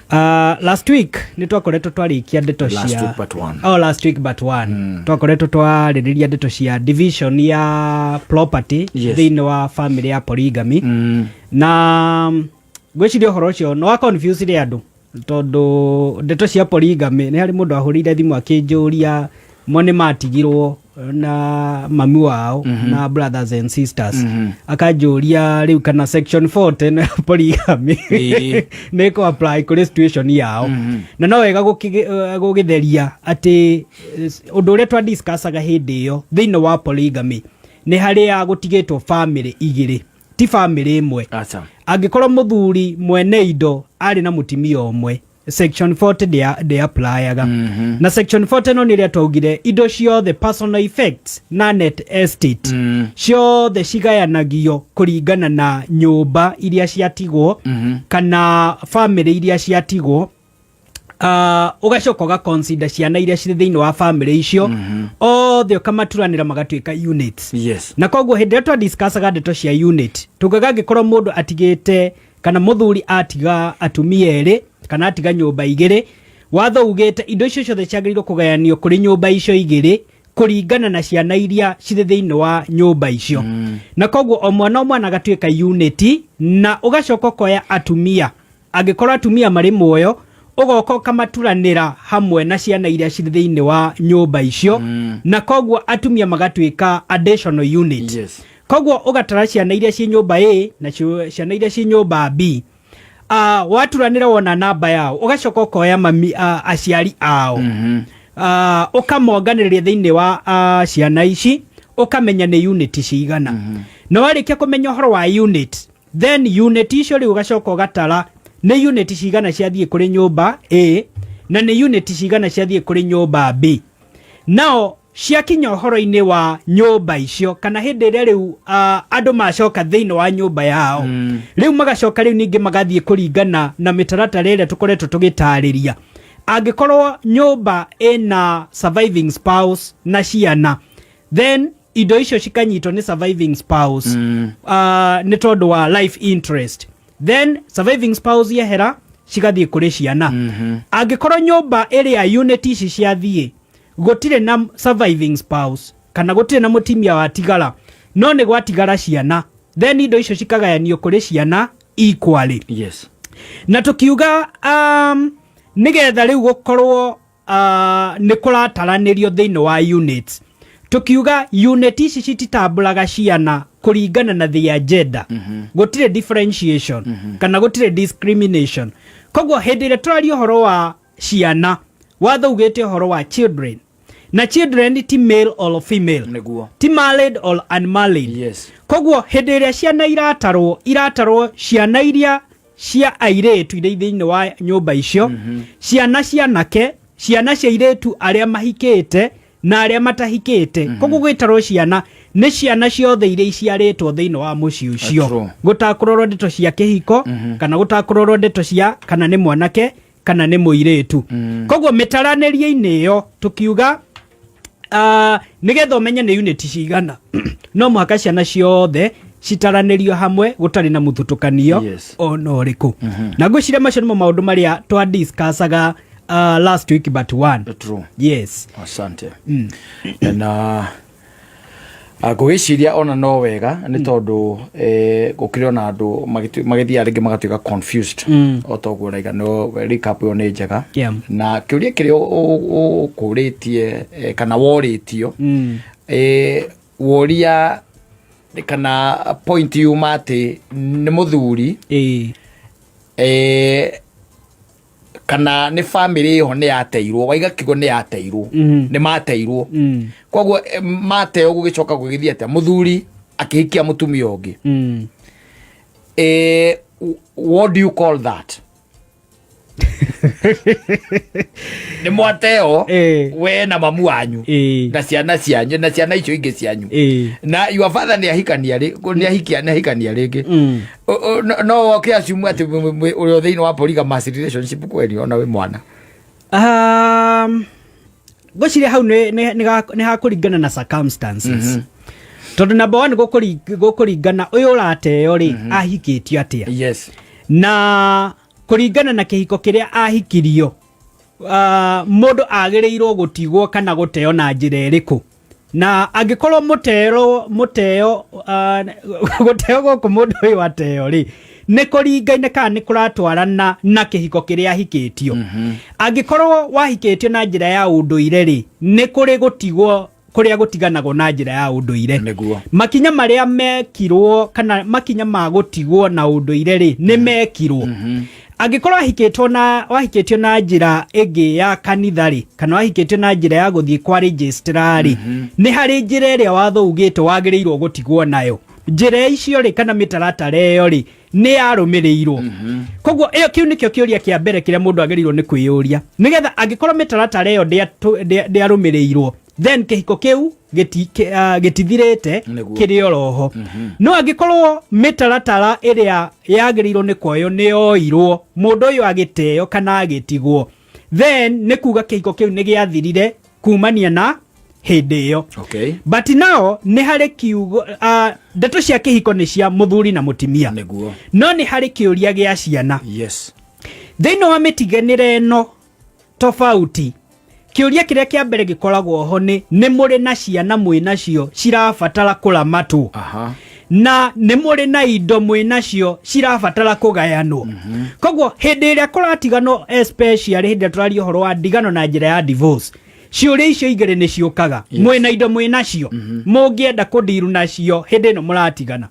Last week nĩ twakoretwo twarĩkia ndeto Last cia week but one. Oh, last week but one. Twakoretwo twarĩrĩria ndeto cia division ya property Yes. thĩinĩ wa family ya polygamy. Na ngwĩciria ũhoro ũcio nĩ wa confuse andũ tondũ ndeto cia polygamy nĩ harĩ mũndũ ahũrĩire thimũ akĩnjũria mo nĩ matigirwo na mami wao na brothers and sisters. Akanjũria rĩu kana section 40 na polygamy nĩ kũ apply kũrĩ situation yao. Na no wega gũgĩtheria atĩ ũndũ ũrĩa twa discussaga hĩndĩ ĩyo thĩinĩ wa polygamy nĩ harĩa gũtigĩtwo family igĩrĩ, ti family ĩmwe. Acha. Angĩkorwo mũthuri mwene indo arĩ na mũtumia ũmwe, section 40 ndĩa applyaga. Na section 40 no nĩ ĩrĩa twaugire indo ciothe personal effects na net estate ciothe cigayanagio kũringana na nyũmba iria ciatigwo kana family iria ciatigwo. Ũgacoka ũga consider ciana iria cirĩ thĩinĩ wa family icio othe ũkamaturanĩra magatuĩka units. Yes. Na koguo hĩndĩ ĩrĩa twadiscussaga ndeto cia unit, tugaga angĩkorwo mũndũ atigĩte kana mũthuri atiga atumia erĩ kana atiga nyũmba igĩrĩ, watho ugĩte indo icio ciothe ciagĩrĩirwo kũgayanio kũrĩ nyũmba icio igĩrĩ Kũringana na ciana iria cirĩ thĩinĩ wa nyũmba icio. Na koguo o mwana o mwana agatuĩka unit, na ũgacoka ũkoya atumia, angĩkorwo atumia marĩ muoyo, ũgoka ũkamaturanĩra hamwe na ciana iria cirĩ thĩinĩ wa nyũmba icio. Na koguo atumia magatuĩka additional unit. Koguo ũgatara ciana iria ciĩ nyũmba A na ciana iria ciĩ nyũmba B. Waturanĩra wona namba yao, ũgacoka ũkoya mami, aciari ao, ũkamonganĩrĩria thĩinĩ wa ciana ici, ũkamenya nĩ unit cigana. Na warĩkia kũmenya ũhoro wa unit, then unit icio rĩu ũgacoka ũgatara nĩ unit cigana ciathiĩ kũrĩ nyũmba A na nĩ unit cigana ciathiĩ kũrĩ nyũmba B. Nao ciakinya ũhoro-inĩ wa nyũmba icio, kana hĩndĩ ĩrĩa rĩu andũ macoka thĩinĩ wa nyũmba yao, rĩu magacoka rĩu ningĩ magathiĩ kũringana na mĩtaratara ĩrĩa tũkoretwo tũgĩtarĩria. Angĩkorwo nyũmba ĩna surviving spouse na ciana, then indo icio cikanyitwo nĩ surviving spouse, nĩ tondũ wa life interest. Then surviving spouse yehera, cigathiĩ kũrĩ ciana. Angĩkorwo nyũmba ĩrĩa unit ici ciathiĩ gũtirĩ na surviving spouse kana gũtirĩ na mũtimia watigara, no nĩ gwatigara ciana, then indo icio cikagayanio kũrĩ ciana equally. Na tũkiuga nĩgetha rĩu gũkorwo nĩ kũrataranĩrio thĩinĩ wa units, tukiuga unit ici cititambũraga ciana kũringana na their gender. Gũtirĩ differentiation kana gũtirĩ discrimination. Koguo hĩndĩ ĩrĩa tũraria ũhoro wa ciana, watho ugĩte ũhoro wa children, na children ti male or female, ti married or unmarried. Koguo hĩndĩ ĩrĩa ciana iratarwo, iratarwo ciana iria cia airĩtu iria thĩinĩ wa nyũmba icio, ciana cianake, ciana cia airĩtu arĩa mahikĩte na arĩa matahikĩte. Koguo gwĩtarwo ciana nĩ ciana ciothe iria iciarĩtwo thĩinĩ wa mũciĩ ũcio, gũtakũrorwo ndeto cia kĩhiko kana gũtakũrorwo ndeto cia kana nĩ mwanake kana nĩ mũirĩtu. Koguo mĩtaranĩrie-inĩ ĩyo tũkiuga, nĩgetha ũmenye nĩ unit cigana, no mũhaka ciana ciothe citaranĩrio hamwe gũtarĩ na mũthutũkanio ona ũrĩkũ. Na ngwĩciria macio nĩmo maũndũ marĩa twa discussaga last week but one. Yes. Asante. Na ngũgĩciria ona no wega nĩ tondũ gũkĩrĩ ona andũ magĩthiaga rĩngĩ magatuĩka confused. O ta ũguo ũraiga, no recap ĩyo nĩ njega. Na kĩũria kĩrĩa ũkũrĩtie, kana worĩtio, woria kana point yuma atĩ nĩ mũthuri kana nĩ family ĩho nĩ yateirwo, waiga kiugo nĩ yateirwo. Nĩ mateirwo. Koguo mateo gũgĩcoka gũgĩthiĩ atĩa? Mũthuri akĩhikia mũtumia ũngĩ. What do you call that? Nĩ mwateo we na mamu wanyu na ciana cianyu na ciana icio ingĩ cianyu, na your father nĩ ahikania nĩ ahikia nĩ ahikania rĩngĩ. No woke assume atĩ ũrĩ thĩinĩ wa polygamous relationship kweli ona wĩ mwana? Ngwĩciria hau nĩ hakũringana na circumstances, tondũ number one gũkũringana ũyũ ũrateo rĩ, ahikĩtio atĩa? Na kũringana na kĩhiko kĩrĩa ahikirio, mũndũ agĩrĩirwo gũtigwo kana gũteo na njĩra ĩrĩkũ? Na angĩkorwo mũtero mũteo gũteo gũkũ mũndũ ũyũ ateo rĩ, nĩ kũringaine kana nĩ kũratwarana na kĩhiko kĩrĩa ahikĩtio. Angĩkorwo wahikĩtio na njĩra ya ũndũire rĩ, nĩ kũrĩ gũtigwo kũrĩa gũtiganagwo na njĩra ya ũndũire. Makinya marĩa mekirwo kana makinya ma gũtigwo na ũndũire rĩ, nĩ mekirwo. Angĩkorwo wahikĩtwo na wahikĩtio na njĩra ĩngĩ ya kanitha rĩ, kana wahikĩtio na njĩra ya gũthiĩ kwa registrar rĩ, nĩ harĩ njĩra ĩrĩa watho ugĩte wagĩrĩirwo gũtigwo nayo. Njĩra icio rĩ, kana mĩtaratara ĩyo rĩ, nĩ yarũmĩrĩirwo? Koguo ĩyo kĩu nĩkĩo kĩũria kĩa mbere kĩrĩa mũndũ agĩrĩirwo nĩ kwĩyũria, nĩgetha angĩkorwo mĩtaratara ĩyo ndĩarũmĩrĩirwo, then kĩhiko kĩu gĩtithirĩte, kĩrĩ oroho. No angĩkorwo mĩtaratara ĩrĩa yagĩrĩirwo nĩ kuoywo nĩ yoirwo, mũndũ ũyũ agĩteo kana agĩtigwo, then nĩ kuga kĩhiko kĩu nĩ gĩathirire kumania na hĩndĩ ĩyo. But now nĩ harĩ kiugo, ndeto cia kĩhiko nĩ cia mũthuri na mũtimia. No nĩ harĩ kĩũria gĩa ciana. Thĩinĩ wa mĩtiganĩre ĩno tofauti. Kĩũria kĩrĩa kĩa mbere gĩkoragwo ho nĩ nĩ mũrĩ na ciana mwĩ nacio cirabatara kũramatwo? Na nĩ mũrĩ na indo mwĩ nacio cirabatara kũgayanwo? Koguo hĩndĩ ĩrĩa kũratiganwo, especially hĩndĩ ĩrĩa tũraria ũhoro wa ndigano na njĩra ya divorce, ciũria icio igĩrĩ nĩ ciũkaga. Mwĩ na indo mwĩ nacio mũngĩenda kũndiru nacio hĩndĩ ĩno mũratigana?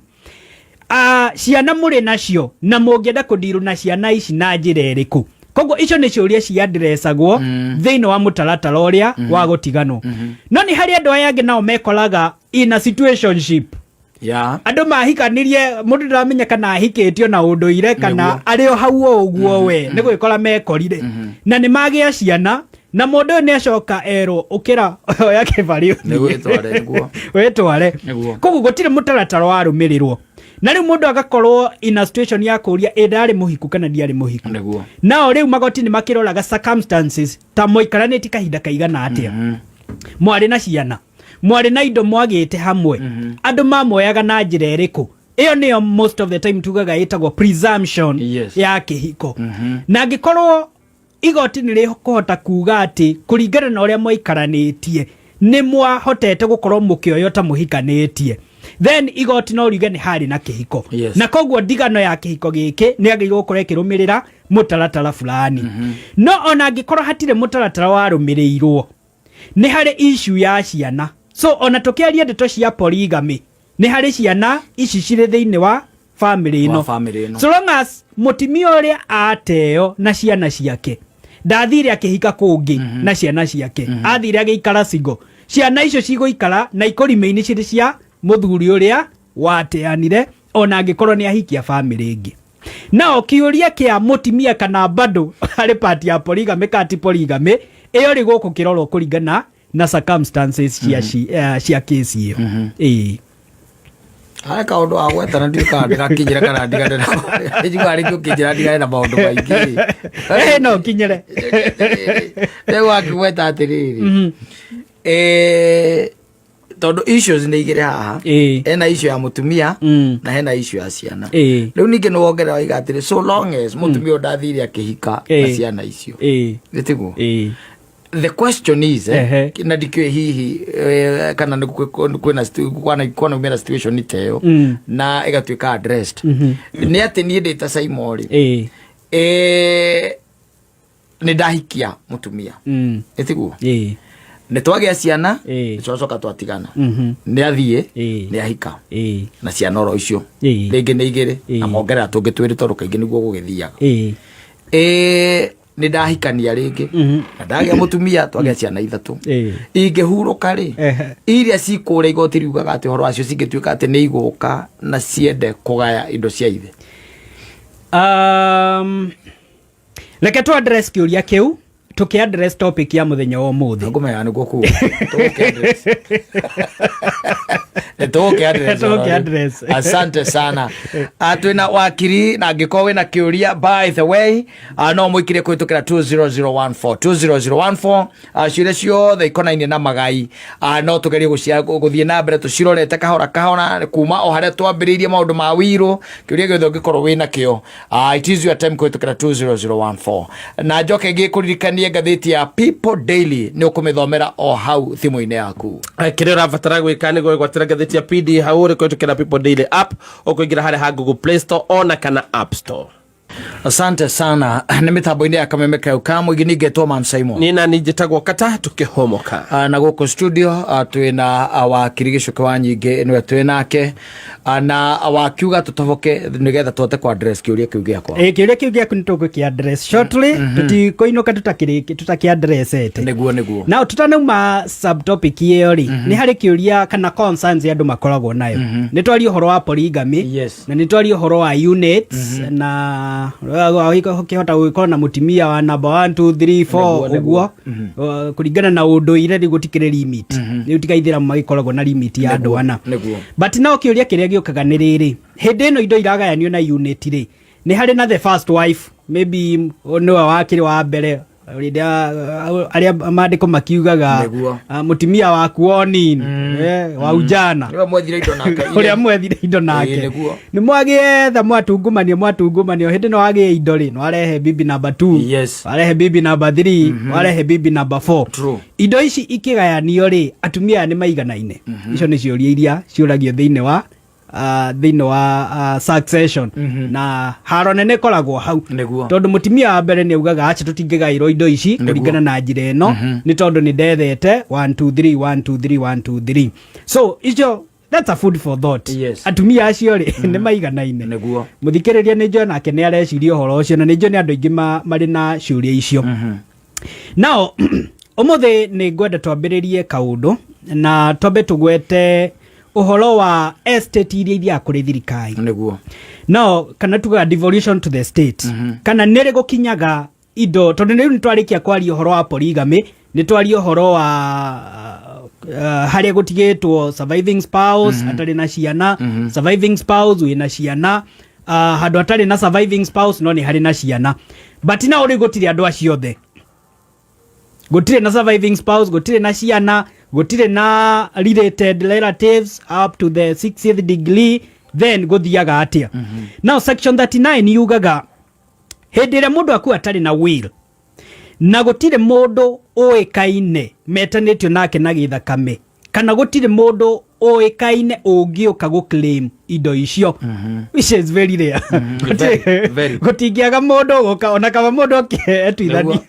Ciana mũrĩ nacio na mũngĩenda kũndiru na ciana ici na njĩra ĩrĩkũ? Koguo icio nĩ ciũria ciandresagwo thĩinĩ wa mũtaratara ũrĩa wa gũtiganwo. No nĩ harĩ andũ aya angĩ nao mekoraga in a situationship. Andũ mahikanirie, mũndũ ndaramenya kana ahikĩtio na ũndũire kana arĩ o hau o ũguo we nĩ gwĩkora mekorire na nĩ magĩa ciana, na mũndũ ũyũ nĩ acoka erwo ũkĩra oya kĩbarĩ ũthiĩ. Nĩ wĩtware, nĩguo. Wĩtware. Nĩguo. Koguo gũtirĩ mũtaratara warũmĩrĩrwo, na rĩu mũndũ agakorwo in a situation ya kũũria ĩ ndarĩ mũhiku kana ndiarĩ mũhiku. Nao rĩu magoti nĩ makĩroraga circumstances ta mũikaranĩtie kahinda kaigana atĩa, mwarĩ na ciana, mwarĩ na indo mwagĩte hamwe, andũ mamoyaga na njĩra ĩrĩkũ. Ĩyo nĩyo most of the time tugaga ĩtagwo presumption ya kĩhiko. Na angĩkorwo igoti nĩ rĩkũhota kuga atĩ kũringana na ũrĩa mwaikaranĩtie nĩ mwahotete gũkorwo mũkĩoywo ta mũhikanĩtie, then igoti no riuge nĩ harĩ na kĩhiko. Na koguo ndigano ya kĩhiko gĩkĩ nĩ agĩrĩirwo gũkorwo ĩkĩrũmĩrĩra mũtaratara fulani. No ona angĩkorwo hatirĩ mũtaratara warũmĩrĩirwo, nĩ harĩ issue ya ciana. So ona tũkĩaria ndeto cia polygamy, nĩ harĩ ciana ici cirĩ thĩinĩ wa family ĩno. Wa family ĩno. So long as mũtumia ũrĩa ateo na ciana ciake ndathire akĩhika kũngĩ na ciana ciake, athire agĩikara single, ciana icio cigũikara na ikũrime-inĩ cirĩ cia mũthuri ũrĩa wateanire, ona angĩkorwo nĩ ahikia family ĩngĩ. Nao kĩũria kĩa mũtumia kana bado harĩ part ya polygamy kana ti polygamy, ĩyo rĩ gũkũ kĩrorwo kũringana na circumstances cia kesi ĩyo. Ĩĩ. Harĩ kaũndũ wa gwetana, ndiũĩ kana ndĩrakinyĩra kana ndigane nako. Njiguaga rĩngĩ ũkĩnjĩra ndigane na maũndũ maingĩ. Ĩĩ, no ũkinyĩre. Rĩu wakĩgweta atĩrĩrĩ, tondũ issues nĩ igĩrĩ haha. Hena issue ya mũtumia na hena issue ya ciana. Rĩu ningĩ nĩ wongerera waiga atĩrĩ, so long as mũtumia ũyũ ndathire akĩhika na ciana icio. Nĩ tiguo? Ĩĩ. The question is, na ndikĩũĩ hihi kana nĩ kwĩna kwanaumĩra situation ta ĩyo na ĩgatuĩka addressed, nĩ atĩ niĩ ndĩ ta Simon rĩ, nĩ ndahikia mũtumia. Nĩ tiguo? Ĩĩ. Nĩ twagĩa ciana. Nĩ twacoka twatigana. Nĩ athiĩ, nĩ ahika na ciana oro icio. Rĩngĩ nĩ igĩrĩ na mongerera tũngĩ twĩrĩ, tondũ kaingĩ nĩguo gũgĩthiaga. Nĩ ndahikania rĩngĩ na ndagĩa mũtumia, twagĩa ciana ithatũ. Ingĩhurũka rĩ, iria cikũrĩa igoti riugaga atĩ ũhoro wacio cingĩtuĩka atĩ nĩ igũka na ciende kũgaya indo cia ithe? Reke tu address kĩũria kĩu tũkĩ address topic ya mũthenya wa ũmũthĩ. Ngũmenya nĩguo kuga. Tũgũkĩ-address. Nĩ tũgũkĩ-address ũhoro rĩu. Tũgũkĩ-address. Asante sana. Twĩna wakiri, na angĩkorwo wĩna kĩũria, by the way, no mũikire kũhĩtũkĩra 20014 20014. Ciũria ciothe ikonainie na magai, no tũgerie gũthiĩ na mbere tũcirorete kahora kahora kuma o harĩa twambĩrĩirie maũndũ ma wirũ. Kĩũria gĩothe ũngĩkorwo wĩna kĩo, it is your time kũhĩtũkĩra 20014. Na njoke ngĩkũririkanie ngathĩti ya People Daily nĩ ũkũmĩthomera o hau thimũ-inĩ yaku. Kĩrĩa ũrabatara gwĩka nĩ gwĩgwatĩra ngathĩti ya PD hau ũrĩ kũhĩtũkĩra People Daily app, ũkũingĩra harĩa ha Google Play Store ona kana App Store. Asante sana. Nĩ mĩtambo-inĩ ya kameme kau ka mũingĩ, ningetwo Man Simon. Niĩ nani njĩtagwo Kata tũkĩhomoka. Na gũkũ studio twĩna wakiri Gĩcuke wa Nyingĩ, nĩwe twĩ nake. Na wakiuga tũtoboke nĩgetha tũhote ku address kĩũria kĩu gĩakwa. Ĩ, kĩũria kĩu gĩaku nĩ tũgũkĩ address shortly, tũtikũinũka tũtakĩ addressete. Nĩguo. Na tutanauma subtopic ĩyo rĩ, nĩ harĩ kĩũria kana concerns andũ makoragwo nayo. Nĩ twaria ũhoro wa polygamy na nĩ twaria ũhoro wa units na ũkĩhota gũgĩkorwo na mũtumia wa number 1 2 3 4 Nĩguo. Ũguo. Kũringana na ũndũire rĩu gũtikĩrĩ limit, rĩu tiga ithĩramu magĩkoragwo na limit ya andũ ana. But no kĩũria kĩrĩa gĩũkaga nĩ rĩrĩ, hĩndĩ ĩno indo iragayanio na unit rĩ, nĩ harĩ na the first wife, maybe nĩwe wakĩrĩ wa mbere. Rĩrĩa arĩa maandĩko makiugaga Nĩguo. Mũtumia waku wonini wa ujana Nĩwe mwethire indo nake. Ũrĩa mwethire indo nake. Ĩĩ, nĩguo. Nĩ mwagĩetha, mwatungumanio, mwatungumanio, hĩndĩ ĩno wagĩe indo rĩ, nĩwarehe bibi namba 2, warehe bibi namba 3, warehe bibi namba 4. Indo ici ikĩgayanio rĩ, atumia aya nĩ maiganaine? Icio nĩ ciũria iria ciũragio thĩinĩ wa succession, na haro nene ĩkoragwo hau, tondũ mũtumia wa mbere nĩ augaga, "Acha, tũtingĩgaĩrwo indo ici kũringana na njĩra ĩno, nĩ tondũ nĩ ndethete 1 2 3 1 2 3 1 2 3." So icio, that's a food for thought. Atumia acio rĩ, nĩ maiganaine? Mũthikĩrĩria nĩ njũĩ nake nĩ areciria ũhoro ũcio, na nĩ njũĩ nĩ andũ aingĩ marĩ na ciũria icio. Nao ũmũthĩ nĩ ngwenda twambĩrĩrie kaũndũ na twambe tũgwete ũhoro wa estate iria ithiaga kũrĩ thirikari. No kana tugaga devolution to the state, kana nĩ rĩ gũkinyaga indo? Tondũ rĩu nĩ twarĩkia kwaria ũhoro wa polygamy, nĩ twaria ũhoro wa harĩa gũtigĩtwo surviving spouse atarĩ na ciana, surviving spouse wĩna ciana, handũ hatarĩ na surviving spouse no nĩ harĩ na ciana, but nao rĩu gũtirĩ andũ acio othe, gũtirĩ na surviving spouse, gũtirĩ na ciana, gũtirĩ na related relatives up to the 60th degree, then gũthiaga atĩa? Now section 39 yugaga hĩndĩ ĩrĩa mũndũ akua atarĩ na will na gũtirĩ mũndũ ũĩkaine metanĩtio nake na gĩthakame, kana gũtirĩ mũndũ ũĩkaine ũngĩũka gũ claim indo icio, which is very rare. Very, very. Gũtingĩaga mũndũ ũgũka, ona kaba mũndũ oke etuithanie.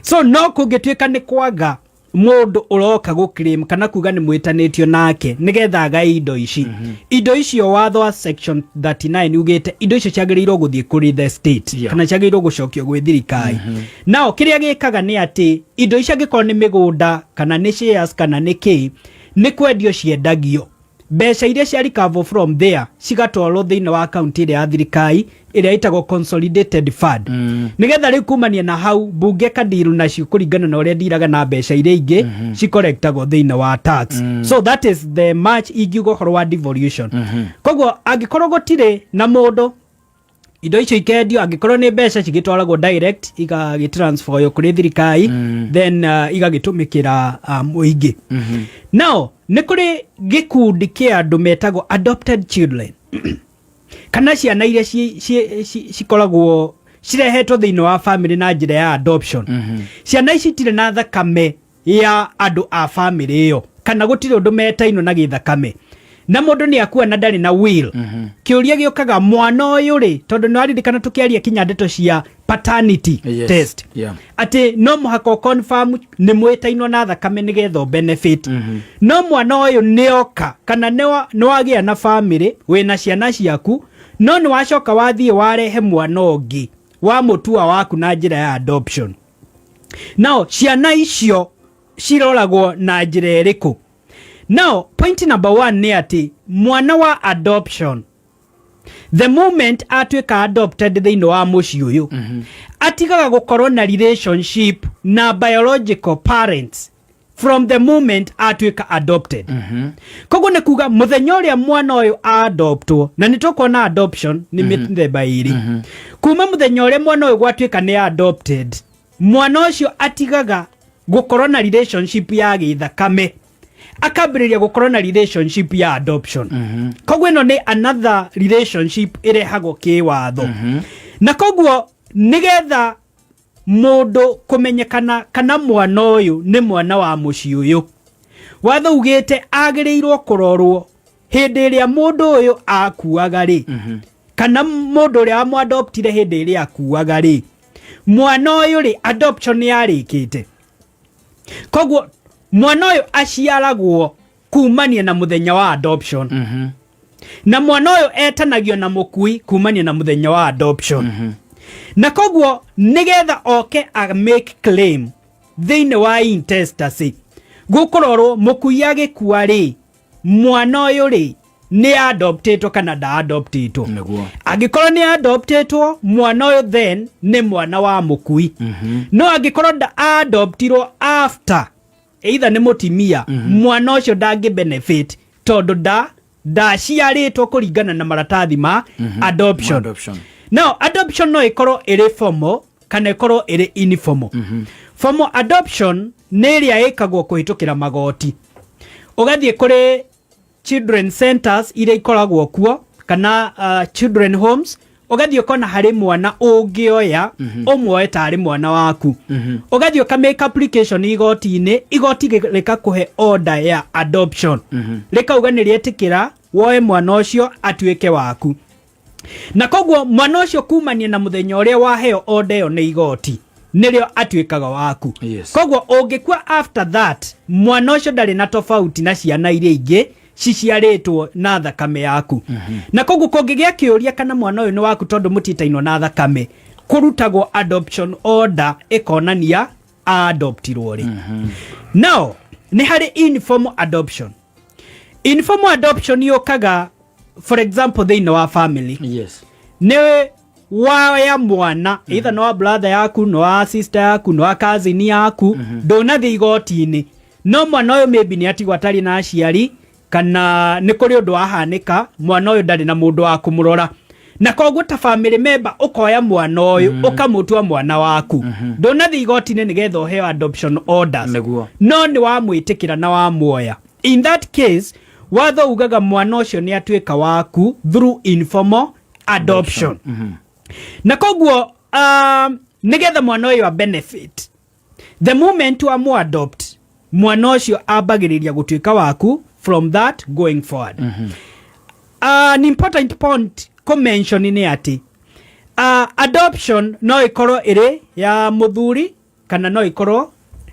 So no kũngĩtuĩka nĩ kwaga mũndũ ũroka gũ claim kana kuga nĩ mwĩtanĩtio nake nĩgetha agae indo ici, indo icio watho wa section 39 ugĩte indo icio ciagĩrĩirwo gũthiĩ kũrĩ the state, kana ciagĩrĩirwo gũcokio gwĩ thirikari. Nao kĩrĩa gĩkaga nĩ atĩ indo icio, angĩkorwo nĩ mĩgũnda kana nĩ shares kana nĩ kĩ, nĩ kwendio ciendagio, mbeca iria cia recover from there cigatwarwo thĩinĩ wa akaunti ĩrĩa ya thirikari ĩrĩa ĩtagwo consolidated fund, nĩgetha rĩu kumania na hau mbunge kadiru nacio kũringana na ũrĩa ndiraga na mbeca iria ingĩ cicollectagwo thĩinĩ wa tax. So that is the much ingiuga ũhoro wa devolution. Koguo angĩkorwo gũtirĩ na mũndũ, indo icio ikendio, angĩkorwo nĩ mbeca cigĩtwaragwo direct, igagĩtransferwo kũrĩ thirikari, then igagĩtũmĩkĩra mũingĩ. Now nĩ kũrĩ gĩkundi kĩa andũ metagwo adopted children, kana ciana iria cikoragwo cirehetwo thĩinĩ wa family na njĩra ya adoption. Ciana ici itirĩ na thakame ya andũ a family ĩyo, kana gũtirĩ ũndũ metainwo na gĩthakame, na mũndũ nĩ akua na ndarĩ na will. Kĩũria gĩũkaga, mwana ũyũ rĩ, tondũ nĩ waririkana tũkĩaria kinya ndeto cia paternity test, atĩ no mũhaka ũ confirm nĩ mwĩtainwo na thakame nĩgetha ũ benefit. No mwana ũyũ nĩoka, kana nĩ wagĩa na family, wĩna ciana ciaku, no nĩ wacoka wathiĩ warehe mwana ũngĩ wa mũtua waku na njĩra ya adoption. Now ciana icio ciroragwo na njĩra ĩrĩkũ? Now point number one nĩ atĩ mwana wa adoption, the moment atuĩka adopted thĩinĩ wa mũciĩ ũyũ, atigaga gũkorwo na relationship na biological parents from the moment atuĩka adopted. Koguo nĩ kuga mũthenya ũrĩa mwana ũyũ adoptwo, na nĩ tũkuona adoption nĩ mĩthemba ĩrĩ, kuma mũthenya ũrĩa mwana ũyũ gwatuĩka nĩ adopted, mwana ũcio atigaga gũkorwo na relationship ya gĩthakame, akambĩrĩria gũkorwo na relationship ya adoption. Koguo ĩno nĩ another relationship ĩrehagwo kĩwatho, na koguo nĩgetha mũndũ kũmenyekana kana mwana ũyũ nĩ mwana wa mũciĩ ũyũ, watho ugĩte agĩrĩirwo kũrorwo hĩndĩ ĩrĩa mũndũ ũyũ akuaga rĩ, kana mũndũ ũrĩa wamwadoptire hĩndĩ ĩrĩa akuaga rĩ, mwana ũyũ rĩ, adoption yarĩkĩte. Koguo mwana ũyũ aciaragwo kumania na mũthenya wa adoption, na mwana ũyũ etanagio na mũkui kumania na mũthenya wa adoption. Na koguo nĩgetha oke a make claim thĩinĩ wa intestacy, gũkũrorwo mũkui agĩkua rĩ, mwana ũyũ rĩ, nĩ adoptĩtwo kana ndaadoptĩtwo. Angĩkorwo nĩ adoptĩtwo, mwana ũyũ then nĩ mwana wa mũkui. No angĩkorwo nda adoptirwo after, either nĩ mũtimia, mwana ũcio ndangĩ benefit tondũ ndaciarĩtwo kũringana na maratathi ma adoption. Adoption. Now adoption no ĩkorwo ĩrĩ formal. Kana ĩkorwo ĩrĩ informal. Formal adoption nĩ ĩrĩa ĩkagwo kũhĩtũkĩra magoti, ũgathiĩ kũrĩ children centers iria ikoragwo kuo kana children homes, ũgathiĩ ũkona harĩ mwana ũngĩoya, ũmuoe tarĩ mwana waku, ũgathiĩ ũka make application igoti-inĩ, igoti rĩkakũhe order ya adoption, rĩkauga nĩ rĩetĩkĩra woe mwana ũcio atuĩke waku. Na koguo mwana ũcio kumania na mũthenya ũrĩa waheo order ĩyo nĩ igoti, nĩrĩo atuĩkaga waku. Koguo ũngĩkua after that, mwana ũcio ndarĩ na tofauti na ciana iria ingĩ ciciarĩtwo na thakame yaku. Na koguo kũngĩgĩa kĩũria kana mwana ũyũ nĩ waku tondũ mũtitainwo na thakame, kũrutagwo adoption order ĩkonania adoptirwo rĩ. Now nĩ harĩ informal adoption. Informal adoption yũkaga, for example, thĩinĩ wa family. Nĩ waya mwana, either nĩ wa brother yaku, nĩ wa sister yaku, nĩ wa cousin yaku, ndũnathiĩ igoti-inĩ, no mwana ũyũ maybe nĩ atigwo atarĩ na aciari kana nĩ kũrĩ ũndũ wahanĩka, mwana ũyũ ndarĩ na mũndũ wa kũmũrora, na koguo ta family member ũkoya mwana ũyũ, ũkamũtua mwana waku. Ndũnathiĩ igoti-inĩ nĩgetha ũheo adoption orders, no nĩ wamwĩtĩkĩra na wamuoya. In that case, watho ugaga mwana ũcio nĩ atuĩka waku through informal adoption. Na koguo nĩgetha mwana ũyũ a benefit, the moment wa adopt mwana ũcio, ambagĩrĩria gũtuĩka waku from that going forward. An important point kũ-mention nĩ atĩ adoption no ĩkorwo ĩrĩ ya mũthuri kana no ĩkorwo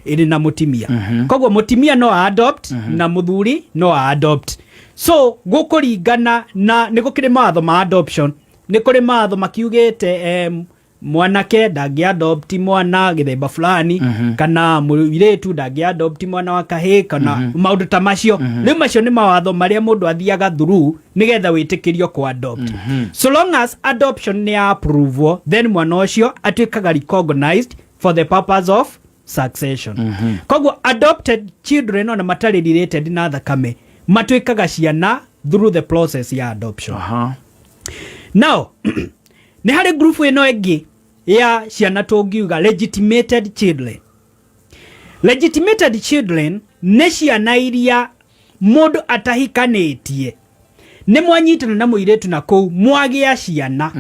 ĩrĩ na mũtimia. Koguo mũtimia no adopt na mũthuri no adopt. So gũkũringana na nĩ gũkĩrĩ mawatho ma adoption, nĩ kũrĩ mawatho makiugĩte mwanake ndangĩ adopt mwana gĩthemba fulani, kana mũirĩtu ndangĩ adopt mwana wa kahĩĩ, kana maũndũ ta macio. Rĩu macio nĩ mawatho marĩa mũndũ athiaga through nĩgetha wĩtĩkĩrio kũ adopt. So long as adoption nĩ ya approve, then mwana ũcio atuĩkaga recognized for the purpose of succession. Koguo adopted children, ona matarĩ related na thakame, matuĩkaga ciana through the process ya adoption. Now nĩ harĩ group ĩno ĩngĩ ya ciana tũngiuga legitimated children. Legitimated children nĩ ciana iria mũndũ atahikanĩtie, nĩ mwanyitana na mũirĩtu na kũu mwagĩa ciana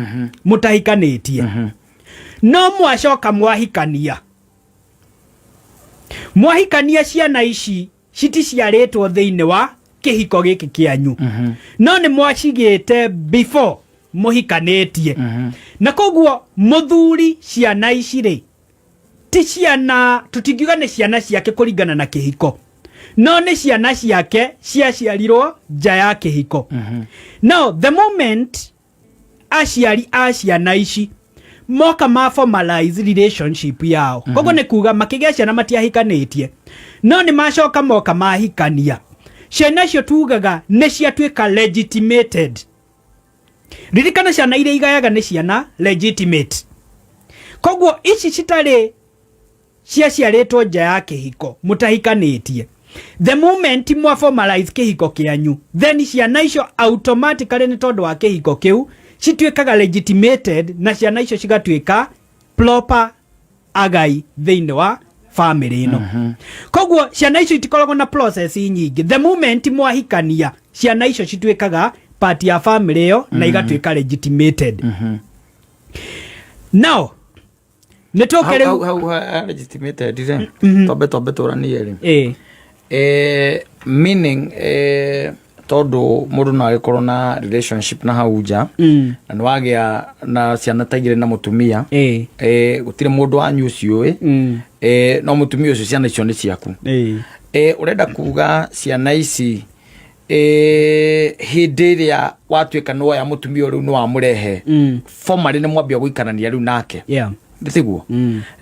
mũtahikanĩtie, no mwacoka mwahikania. Mwahikania, ciana ici citiciarĩtwo thĩinĩ wa kĩhiko gĩkĩ kĩanyu, no nĩ mwacigĩte before mũhikanĩtie. Na koguo mũthuri ciana ici rĩ, ti ciana, tũtingiuga nĩ ciana ciake kũringana na kĩhiko, no nĩ ciana ciake ciaciarirwo nja ya kĩhiko. Now the moment aciari a ciana ici moka ma formalize relationship yao, koguo nĩ kuga makĩgĩa ciana matiahikanĩtie, no nĩ macoka moka mahikania, ciana icio tugaga nĩ ciatuĩka legitimated. Ririkana, ciana iria igayaga nĩ ciana legitimate. Koguo ici citarĩ ciaciarĩtwo nja ya kĩhiko mũtahikanĩtie, the moment mwa formalize kĩhiko kĩanyu, then ciana icio automatically, nĩ tondũ wa kĩhiko kĩu, cituĩkaga legitimated, na ciana icio cigatuĩka proper agai thĩinĩ wa family ĩno. Koguo ciana icio itikoragwo na process nyingĩ. The moment mwahikania, ciana icio cituĩkaga part ya family ĩyo na igatuĩka legitimated. Now nĩ tũke rĩu Hau legitimated rĩ, twambe tũranie rĩ, meaning tondũ mũndũ no agĩkorwo na relationship na hau nja na nĩ wagĩa na ciana ta igĩrĩ na mũtumia, gũtirĩ mũndũ wanyu ũcio ũĩ, no mũtumia ũcio ciana icio nĩ ciaku. Ũrenda kuga ciana ici, hĩndĩ ĩrĩa watuĩka nĩ woya mũtumia ũyũ rĩu nĩ wamũrehe formally, nĩ mwambia gũikarania rĩu nake, tiguo?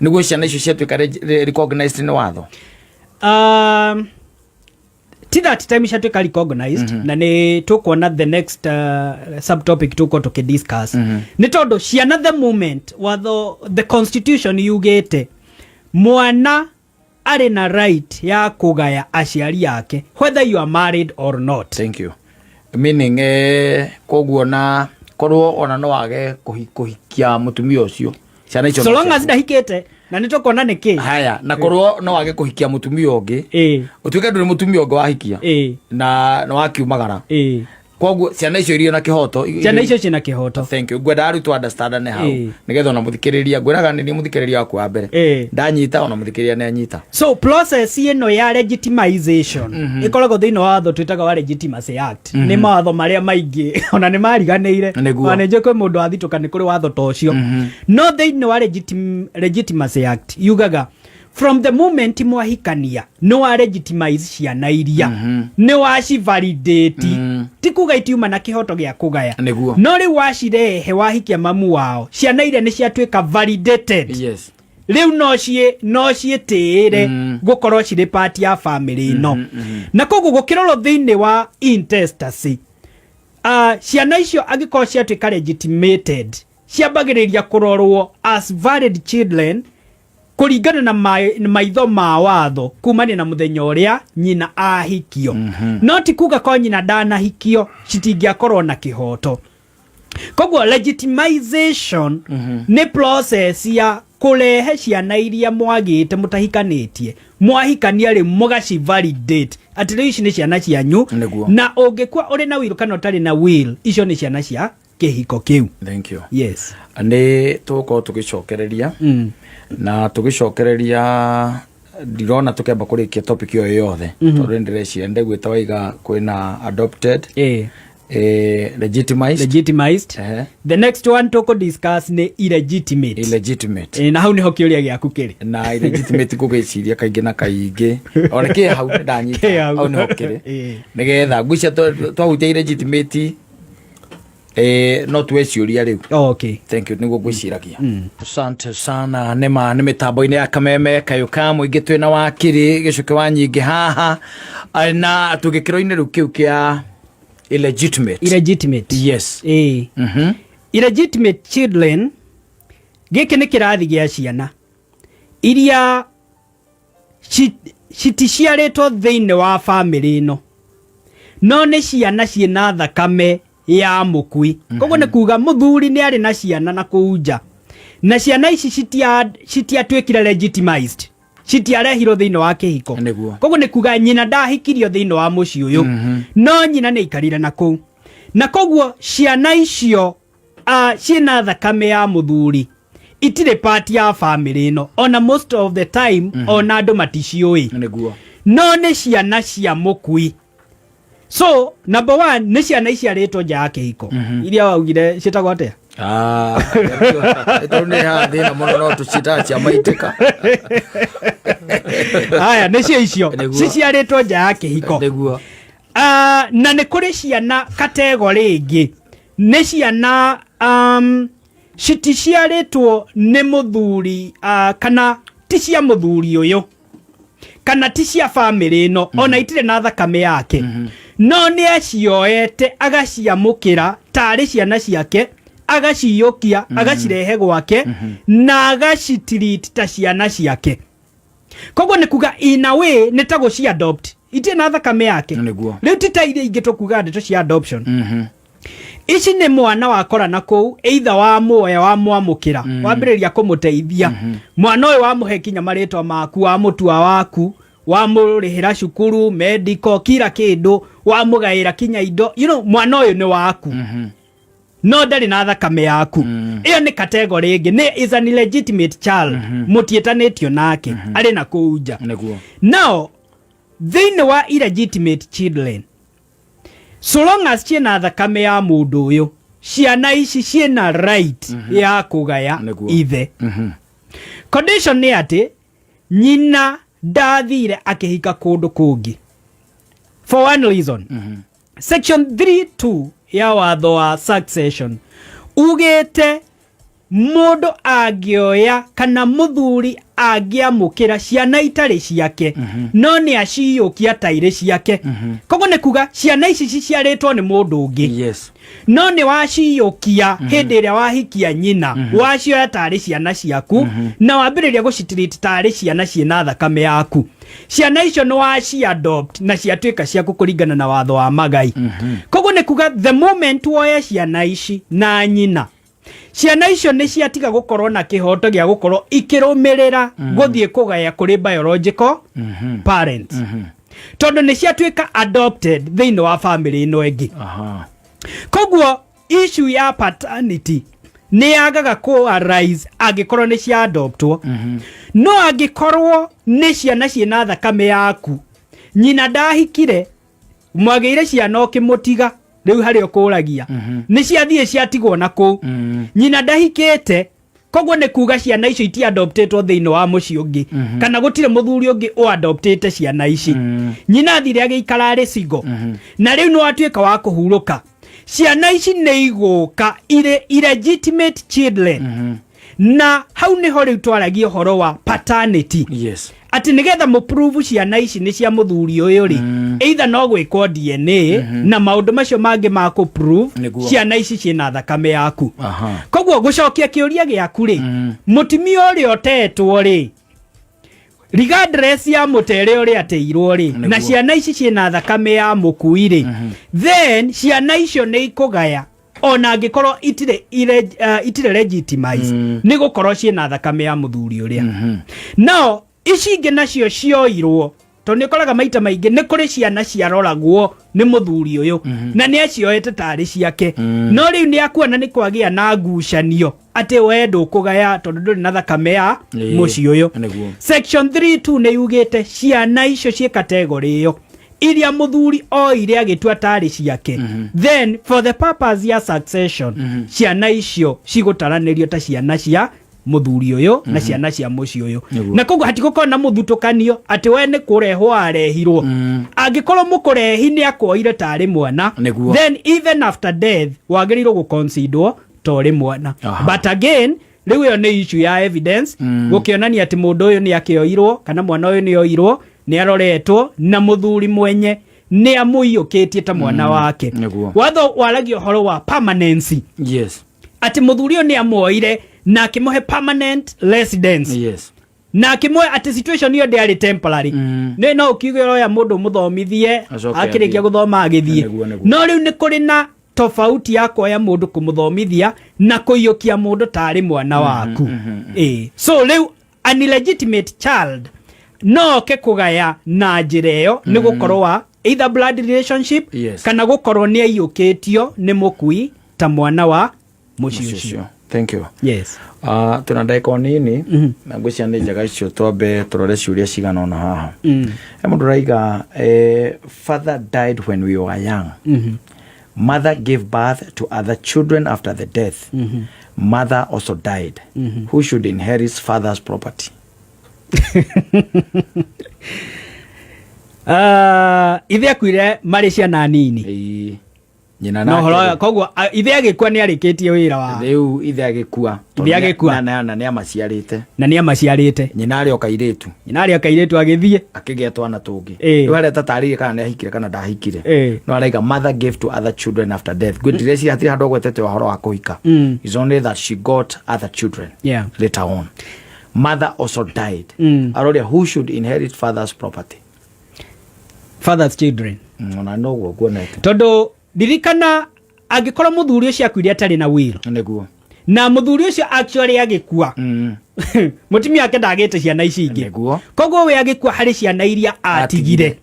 Nĩguo ciana icio ciatuĩka recognized nĩ watho? Ti that time ciatuĩka recognized, na nĩ tũkuona the next subtopic tũkorwo tũkĩdiscuss. Nĩ tondũ ciana, the moment watho, the constitution yugĩte mwana arĩ na right ya kũgaya aciari ake whether you are married or not. Thank you. Meaning koguo na korwo ona no wage kũhikia mũtumia ũcio. Ciana icio So no long as ciaku. ndahikĩte na nĩ tũkuona nĩ kĩ. Haya, na korwo no wage kũhikia mũtumia ũngĩ, ũtuĩke ndũrĩ mũtumia ũngĩ wahikia, na nĩ wakiumagara, koguo ciana icio irio na kĩhoto. Ciana icio ciĩna kĩhoto. Thank you. Ngwenda arutwo understand nĩ hau, nĩgetha ona mũthikĩrĩria, ngwĩraga nĩ niĩ mũthikĩrĩria waku wa mbere, ndanyita, ona mũthikĩrĩria nĩ anyita. So process ĩno ya legitimization ĩkoragwo thĩinĩ wa watho twĩtaga wa Legitimacy Act. Nĩ mawatho marĩa maingĩ ona nĩ mariganĩire. Ona nĩ njũĩ kwĩ mũndũ wathitũka nĩ kũrĩ watho ta ũcio, no thĩinĩ wa Legitimacy Act yugaga from the moment mwahikania nĩ wa legitimize ciana iria, nĩ wacivalidate. Ti kuga itiuma na kĩhoto gĩa kũgaya. No rĩu wacirehe, wahikia mamu wao, ciana iria nĩ ciatuĩka validated. Rĩu no ciĩtĩĩre gũkorwo cirĩ part ya family ĩno. Na koguo gũkĩrorwo thĩinĩ wa intestacy, ciana icio angĩkorwo ciatuĩka legitimated, ciambagĩrĩria kũrorwo as valid children kũringana na maitho ma watho kumania na mũthenya ũrĩa nyina ahikio. No ti kuga ko nyina ndanahikio citingĩakorwo na kĩhoto. Koguo legitimization nĩ process ya kũrehe ciana iria mwagĩte mũtahikanĩtie, mwahikania rĩ mũgacivalidate atĩ rĩu ici nĩ ciana cianyu. Na ũngĩkua ũrĩ na will kana ũtarĩ na will, icio nĩ ciana cia kĩhiko kĩu. Thank you. Yes. Nĩ tũgũkorwo tũgĩcokereria na tũgĩcokereria, ndirona tũkĩamba kũrĩkia topic ĩyo yothe, tondũ nĩ ndĩreciria ndĩguĩta waiga kwĩna adopted, legitimized. Legitimized. The next one tũkũ discuss nĩ illegitimate. Illegitimate. Na hau nĩho kĩũria gĩaku kĩrĩ. Na illegitimate ngũgĩciria kaingĩ na kaingĩ ona kĩ hau ndanyita. Kĩ hau. Hau nĩho kĩrĩ, nĩgetha ngwĩcia twahutia illegitimate, no tuwe ciũria rĩu. Thank you, nĩguo ngwĩciragia. Asante sana. Nĩma nĩ mĩtambo-inĩ ya Kameme kayũ ka mũingĩ, twĩna wakiri Gĩcũkĩ wa Nyingĩ haha. Na tũgĩkĩro-inĩ rĩu kĩu kĩa illegitimate. Illegitimate. Yes. Illegitimate children, gĩkĩ nĩ kĩrathi gĩa ciana iria citiciarĩtwo thĩinĩ wa famĩlĩ ĩno, no nĩ ciana ciĩna thakame ya mũkui. Koguo nĩ kuga mũthuri nĩ arĩ na ciana na kũu nja, na ciana ici citiatuĩkire legitimized, citiarehirwo thĩinĩ wa kĩhiko. Koguo nĩ kuga nyina ndahikirio thĩinĩ wa mũciĩ ũyũ, no nyina nĩ aikarire na kũu, na koguo ciana icio ciĩna thakame ya mũthuri itirĩ part ya famĩlĩ ĩno. Ona most of the time ona andũ maticiũĩ. No nĩ ciana cia mũkui. So number one, nĩ ciana iciarĩtwo nja ya kĩhiko, iria waugire ciĩtagwo atĩa? Ah, tondũ nĩ haha thĩna mũno, no tũciĩtaga cia maitĩka. Aya nĩcio icio ciciarĩtwo nja ya kĩhiko. Na nĩ kũrĩ ciana category ĩngĩ, nĩ ciana citiciarĩtwo nĩ mũthuri, kana ti cia mũthuri ũyũ kana ti cia famĩlĩ ĩno, ona itirĩ na thakame yake, no nĩ acioete agaciamũkĩra tarĩ ciana ciake, agaciyũkia, agacirehe gwake na agacitreat ta ciana ciake. Koguo nĩ kuga in a way nĩ ta gũci adopt, itirĩ na thakame yake. Rĩu ti ta iria ingĩ tũkuga ndeto cia adoption. Ici nĩ mwana wakora na kũu, either wamuoya, wamwamũkĩra, wambĩrĩria kũmũteithia mwana ũyũ, wamũhe kinya marĩtwa maku, wamũtua waku, wamũrĩhĩra cukuru, medical, kila kĩndũ, wamũgaĩra kinya indo, mwana ũyũ nĩ waku, no ndarĩ na thakame yaku. Ĩyo nĩ category ĩngĩ, nĩ is an illegitimate child, mũtiĩtanĩtio nake, arĩ na kũu nja. Now thĩinĩ wa illegitimate children, so long as ciĩna thakame ya mũndũ ũyũ, ciana ici ciĩna right ya kũgaya ithe. Condition nĩ atĩ nyina ndathire akĩhika kũndũ kũngĩ, for one reason. Section 3(2) ya watho wa succession ugĩte mũndũ angĩoya kana mũthuri angĩamũkĩra ciana itarĩ ciake, no nĩ aciyũkia ta irĩ ciake. Koguo nĩ kuga ciana ici ciciarĩtwo nĩ mũndũ ũngĩ, no nĩ waciyũkia hĩndĩ ĩrĩa wahikia nyina, wacioya tarĩ ciana ciaku na wambĩrĩria gũcitreat tarĩ ciana ciĩna thakame yaku. Ciana icio nĩ waci adopt na ciatuĩka ciaku kũringana na watho wa magai. Koguo nĩ kuga the moment woya ciana ici na nyina, Ciana icio nĩ ciatiga gũkorwo na kĩhoto gĩa gũkorwo ikĩrũmĩrĩra gũthiĩ kũgaya kũrĩ biological parents, tondũ nĩ ciatuĩka adopted thĩinĩ wa family ĩno ĩngĩ. Koguo issue ya paternity nĩ yagaga kũ arise angĩkorwo nĩ cia adoptwo. No angĩkorwo nĩ ciana ciĩna thakame yaku, nyina ndahikire, mwagĩire ciana ũkĩmũtiga, rĩu harĩa ũkũragia nĩ ciathiĩ ciatigwo na kũu, nyina ndahikĩte, koguo nĩ kuga ciana icio itiadoptĩtwo thĩinĩ wa mũciĩ ũngĩ, kana gũtirĩ mũthuri ũngĩ ũadoptĩte ciana ici. Nyina athire agĩikara arĩ single, na rĩu nĩ watuĩka wa kũhurũka. Ciana ici nĩ igũka irĩ illegitimate children, na hau nĩho rĩu twaragia ũhoro wa paternity, atĩ nĩgetha mũprove ciana ici nĩ cia mũthuri ũyũ rĩ, either no gwĩkwo DNA na maũndũ macio mangĩ ma kũprove ciana ici ciĩna thakame yaku. Koguo gũcokia kĩũria gĩaku rĩ, mũtumia ũrĩa ũtetwo rĩ, regardless ya mũtere ũrĩa ateirwo rĩ, na ciana ici ciĩna thakame ya mũkui rĩ, then ciana icio nĩ ikũgaya ona angĩkorwo itirĩ itirĩ legitimized, nĩ gũkorwo ciĩna thakame ya mũthuri ũrĩa. Nao ici ingĩ nacio cioirwo, tondũ nĩ ũkoraga maita maingĩ nĩ kũrĩ ciana ciaroragwo nĩ mũthuri ũyũ na nĩ acioete tarĩ ciake, no rĩu nĩ akuona nĩ kwagĩa na ngucanio atĩ we ndũkũgaya tondũ ndũrĩ na thakame ya mũciĩ ũyũ. Section 32 nĩ yugĩte ciana icio ciĩ category ĩyo iria mũthuri oire agĩtua tarĩ ciake, then for the purpose ya succession, ciana icio cigũtaranĩrio ta ciana cia mũthuri ũyũ na ciana cia mũciĩ ũyũ. Na koguo hatigũkorwo na mũthutũkanio atĩ we nĩ kũrehwo arehirwo. Angĩkorwo mũkũrehi nĩ akuoire tarĩ mwana, then even after death wagĩrĩirwo gũconsiderwo ta ũrĩ mwana. But again, rĩu ĩyo nĩ issue ya evidence, gũkĩonania atĩ mũndũ ũyũ nĩ akĩoirwo kana mwana ũyũ nĩ oirwo, nĩ aroretwo na mũthuri mwenye nĩ amũiyũkĩtie ta mwana wake. Watho waragia ũhoro wa permanency, atĩ mũthuri ũyũ nĩ amuoire na akĩmũhe permanent residence, na akĩmũhe atĩ situation ĩyo ndĩarĩ temporary. Nĩ no ũkiuge ũroya mũndũ mũthomithie, Acoke akĩrĩkia athiĩ. gũthoma agĩthiĩ. Nĩguo, nĩguo. No rĩu nĩ kũrĩ na tofauti ya kuoya mũndũ kũmũthomithia na kũiyũkia mũndũ tarĩ mwana waku. Ĩĩ. So rĩu an illegitimate child no oke kũgaya na njĩra ĩyo, nĩ gũkorwo wa either blood relationship kana gũkorwo nĩ aiyũkĩtio nĩ mũkui ta mwana wa mũciĩ ũcio. Thank you. Yes. Twĩna ndagĩka o nini, na ngwĩciria nĩ njega icio twambe tũrore ciũria cigana ũna haha. He mũndũ ũraiga, father died when we were young. Mother gave birth to other children. After the death, mother also died. Who should inherit father's property? Ithe akuire marĩ ciana nini. Ĩĩ. Nyina na ũhoro nake. Koguo ithe agĩkua nĩ arĩkĩtie wĩra wa Rĩu ithe agĩkua. Ithe agĩkua. Na nĩ amaciarĩte. Na nĩ amaciarĩte. Nyina arĩ o kairĩtu. Nyina arĩ o kairĩtu agĩthiĩ. Akĩgĩa twana tũngĩ. Ĩĩ. Rĩu harĩa tatarĩirie kana nĩ ahikire kana ndahikire. No araiga mother gave to other children after death. Ngwĩtireciria hatirĩ handũ agwetete ũhoro wa kũhika. It's only that she got other children later on. Mother also died. Aroria who should inherit father's property. Father's children. Ona noguo nguonete. Tondũ ririkana, angĩkorwo mũthuri ũcio akuire atarĩ na will, na mũthuri ũcio actually agĩkua, mũtumia wake ndagĩte ciana ici ingĩ. Koguo we agĩkua harĩ ciana iria atigire,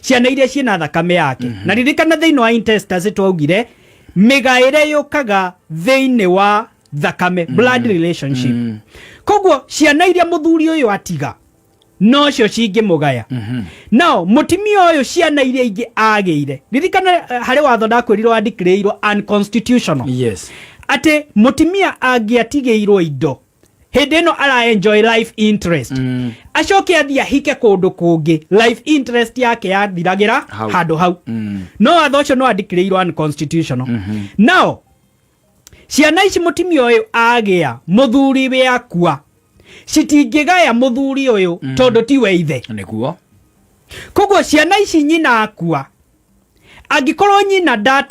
ciana iria ciĩna thakame yake. Na ririkana thĩinĩ wa intestacy twaugire mĩgaĩre yũkaga thĩinĩ wa thakame, blood relationship. Koguo ciana iria mũthuri ũyũ atiga nocio cingĩmũgaya. Nao mũtumia ũyũ, ciana iria ingĩ agĩire, ririkana, harĩ watho ndakwĩrirwo wandikĩrĩirwo unconstitutional, atĩ mũtumia angĩatigĩirwo indo hĩndĩ ĩno ara enjoy life interest, acoke athiĩ ahike kũndũ kũngĩ, life interest yake yathiragĩra Hau. handũ hau. No watho ũcio no wandikĩrĩirwo unconstitutional. Nao ciana ici mũtumia ũyũ agĩa mũthuri we akua citingĩgaya mũthuri ũyũ, tondũ tiwe ithe. Koguo ciana ici nyina akua, angĩkorwo nyina nda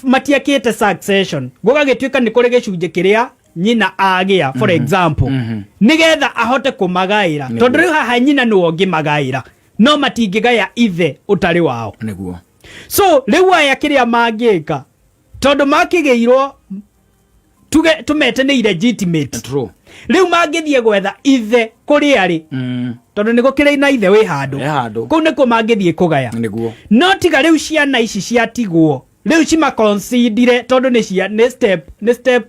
matiakĩte succession, gũgagĩtuĩka nĩ kũrĩ gĩcunjĩ kĩrĩa nyina agĩa, for example, nĩgetha ahote kũmagaĩra, tondũ rĩu haha nyina nĩwe ũngĩmagaĩra, no matingĩgaya ithe ũtarĩ wao. So rĩu aya kĩrĩa mangĩka, tondũ makĩgĩirwo Tuge tumete nĩ illegitimate. True. Rĩu mangĩthiĩ gwetha ithe kũrĩa arĩ, tondũ nĩ gũkĩrĩ na ithe wĩ handũ. Wĩ handũ. Kũu nĩkuo mangĩthiĩ kũgaya. Nĩguo. No tiga rĩu ciana ici ciatigwo rĩu cimaconsidire, tondũ nĩ cia nĩ step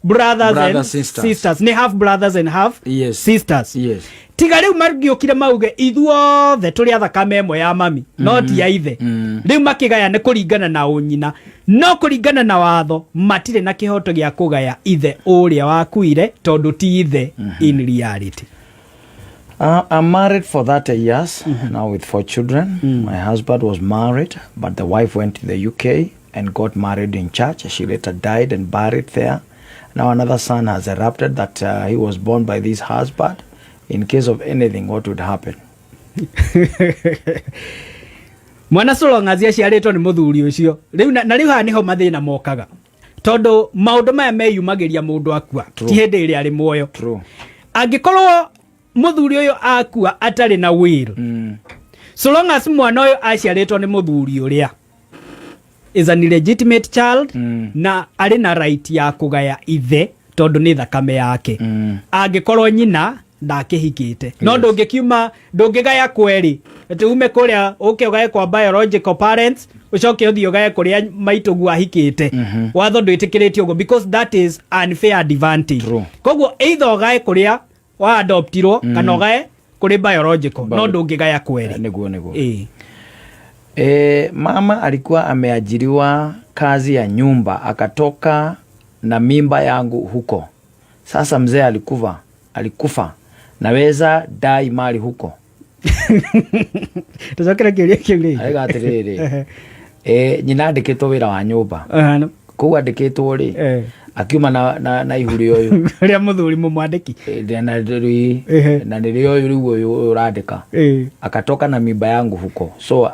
brothers Brother, and sisters. Sisters, nĩ half brothers and half sisters. Tiga rĩu mangĩũkire mauge ithuothe tũrĩ a thakame ĩmwe ya mami, no ti ya ithe. Rĩu makĩgaya nĩ kũringana na ũnyina, no kũringana na watho matirĩ na kĩhoto gĩa kũgaya ithe ũrĩa wakuire, tondũ ti ithe in reality. I'm married for 30 years now with four children. My husband was married, but the wife went to the UK and got married in church. She later died and buried there. Now another son has erupted that he was born by this husband. In case of anything, what would happen? Mwana Solongazi aciarĩtwo nĩ mũthuri ũcio rĩu na rĩu haha nĩho mathĩna mokaga, tondũ maũndũ maya meyumagĩria mũndũ akua, ti hĩndĩ ĩrĩa arĩ muoyo. True. Angĩkorwo mũthuri ũyũ akua atarĩ na will, so long as mwana ũyũ aciarĩtwo nĩ mũthuri ũrĩa is an illegitimate child, na arĩ na right ya kũgaya ithe tondũ nĩ thakame yake, angĩkorwo nyina ndakĩhikĩte. No ndũngĩkiuma, ndũngĩgaya kwerĩ, atĩ ume kũrĩa ũke ũgaye kwa biological parents, ũcoke ũthiĩ ũgaye kũrĩa maitũguo ahikĩte. Watho ndwĩtĩkĩrĩtie ũguo because that is unfair advantage. Koguo either ũgae kũrĩa wa adoptirwo kana ũgae kũrĩ biological, no ndũngĩgaya kwerĩ. Nĩguo. Ĩĩ. E, mama alikuwa ameajiriwa kazi ya nyumba, akatoka na mimba yangu huko. Sasa mzee alikufa, naweza dai mali huko? Tũcokere kĩũria kĩu rĩngĩ. Arauga atĩrĩrĩ, e, nyina andĩkĩtwo wĩra wa nyũmba. Kũu andĩkĩtwo rĩ, akiuma na ihu rĩa ũyũ. Rĩa mũthuri mũmwandĩki. E, na nĩrĩo ũyũ rĩu ũyũ ũrandĩka, akatoka na mimba yangu huko, so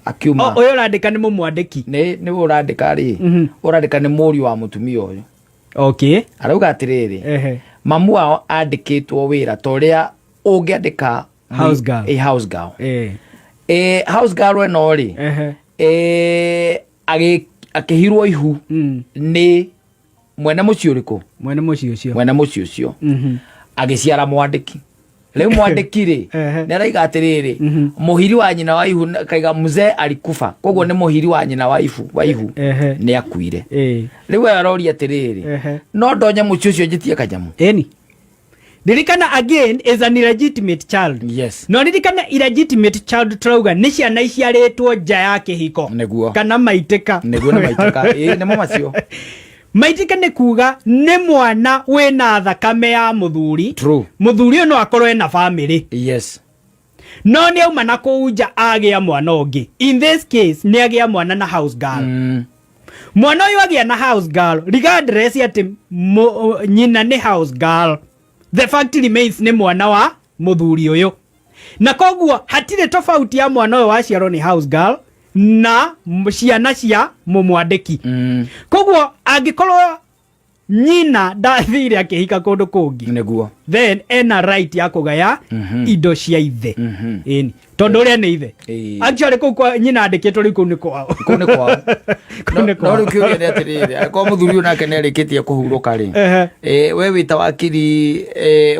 akiuma. O, ũyũ ũrandĩka nĩ mũmwandĩki? Nĩ ũrandĩka rĩ, ũrandĩka nĩ mũriũ wa mũtumia ũyũ. Arauga atĩrĩrĩ, mamu wao andĩkĩtwo wĩra ta ũrĩa ũngĩandĩka House girl. A house girl. E, house girl ĩno rĩ, e, akĩhirwo ihu nĩ mwene mũciĩ ũrĩkũ? Mwene mũciĩ ũcio. Mwene mũciĩ ũcio agĩciara mwandĩki. Rĩu mwandĩki rĩ, nĩ araiga atĩrĩrĩ, mũhiri wa nyina wa ihu, kaiga mzee alikufa, koguo nĩ mũhiri wa nyina wa ihu nĩ akuire. Rĩu we aroria atĩrĩrĩ, no ndonye mũciĩ ũcio njĩtie kanyamũ? Ĩni, ririkana again is an illegitimate child. No ririkana, illegitimate child turauga nĩ ciana iciarĩtwo nja ya kĩhiko. Kana maitĩka. Nĩguo, nĩ maitĩka. Ĩĩ, nĩmo macio. Maitĩka nĩ kuga nĩ mwana wĩna thakame ya mũthuri. Mũthuri ũyũ no akorwo ena family, no nĩ auma na kũu nja agĩa mwana ũngĩ. In this case nĩ agĩa mwana na house girl. Mwana ũyũ agĩa na house girl, regardless atĩ nyina nĩ house girl, the fact remains nĩ mwana wa mũthuri ũyũ, na koguo hatirĩ tofauti ya mwana ũyũ waciarwo nĩ house girl na ciana cia mũmwandĩki. Koguo angĩkorwo nyina ndathire akĩhika kũndũ kũngĩ, then ena right ya kũgaya indo cia ithe. Ĩni, tondũ ũrĩa nĩ ithe. Actually kũu kwa nyina andĩkĩtwo rĩu, kũu nĩ kwao. Kũu nĩ kwao. Kũu nĩ No kwao. rĩu kĩũria nĩ atĩrĩrĩ, angĩkorwo mũthuri ũyũ nake nĩ arĩkĩtie kũhurũka rĩ, we wĩ ta wakiri,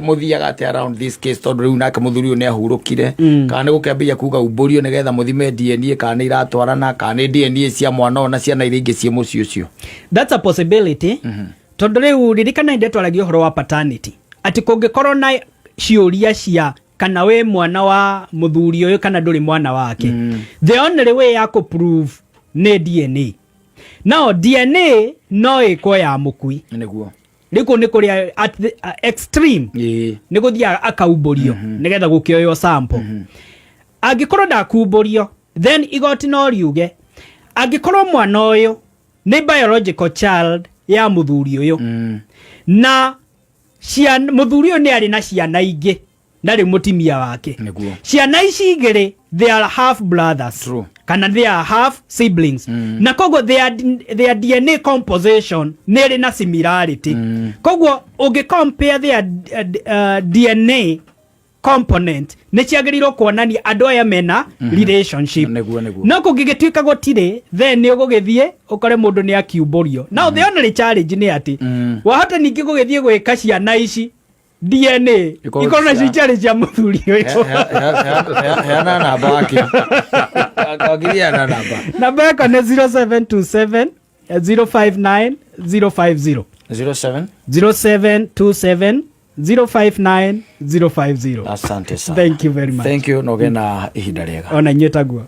mũthiaga atĩa around this case, tondũ rĩu nake mũthuri ũyũ nĩ ahurũkire? Kana nĩ gũkĩambĩrĩria kuga umbũrio nĩgetha mũthime DNA kana nĩ iratwarana, kana nĩ DNA cia mwana ũyũ na ciana iria ingĩ ciĩ mũciĩ ũcio? That's a possibility, tondũ rĩu ririkana hĩndĩ twaragia ũhoro wa paternity, atĩ kũngĩkorwo na ciũria cia kana wĩ mwana wa mũthuri ũyũ kana ndũrĩ mwana wake, the only way ya kũ prove nĩ DNA. Now DNA no ĩkwo ya mũkui. Rĩu kũu nĩ kũrĩa at the extreme, nĩ gũthiaga akaumbũrio nĩgetha gũkĩoywo sample. Angĩkorwo ndakumbũrio, then igoti no riuge angĩkorwo mwana ũyũ nĩ biological child ya mũthuri ũyũ, na mũthuri ũyũ nĩ arĩ na ciana ingĩ na rĩu mũtimia wake, ciana ici igĩrĩ they are half brothers kana they are half siblings, na koguo their DNA composition nĩ ĩrĩ na similarity. Koguo ũngĩ compare their DNA. Component nĩ ciagĩrĩirwo kuonania andũ aya mena relationship. Nĩguo, nĩguo. No kũngĩgĩtuĩka gũtirĩ, then nĩ ũgũgĩthiĩ ũkore mũndũ nĩ akiumbũrio. Now the only challenge nĩ atĩ wahota ningĩ gũgĩthiĩ gwĩka ciana ici DNA Ikorwo ikorwo nacio itarĩ cia mũthuri ũyũ. Heana namba wakiri. Wakiri, heana namba. Namba yakwa nĩ 0727 059 050. 07 0727 059 050. Asante sana. Thank you very much. Thank you, na ũgĩe na ihinda rĩega. Ona inyuĩ taguo.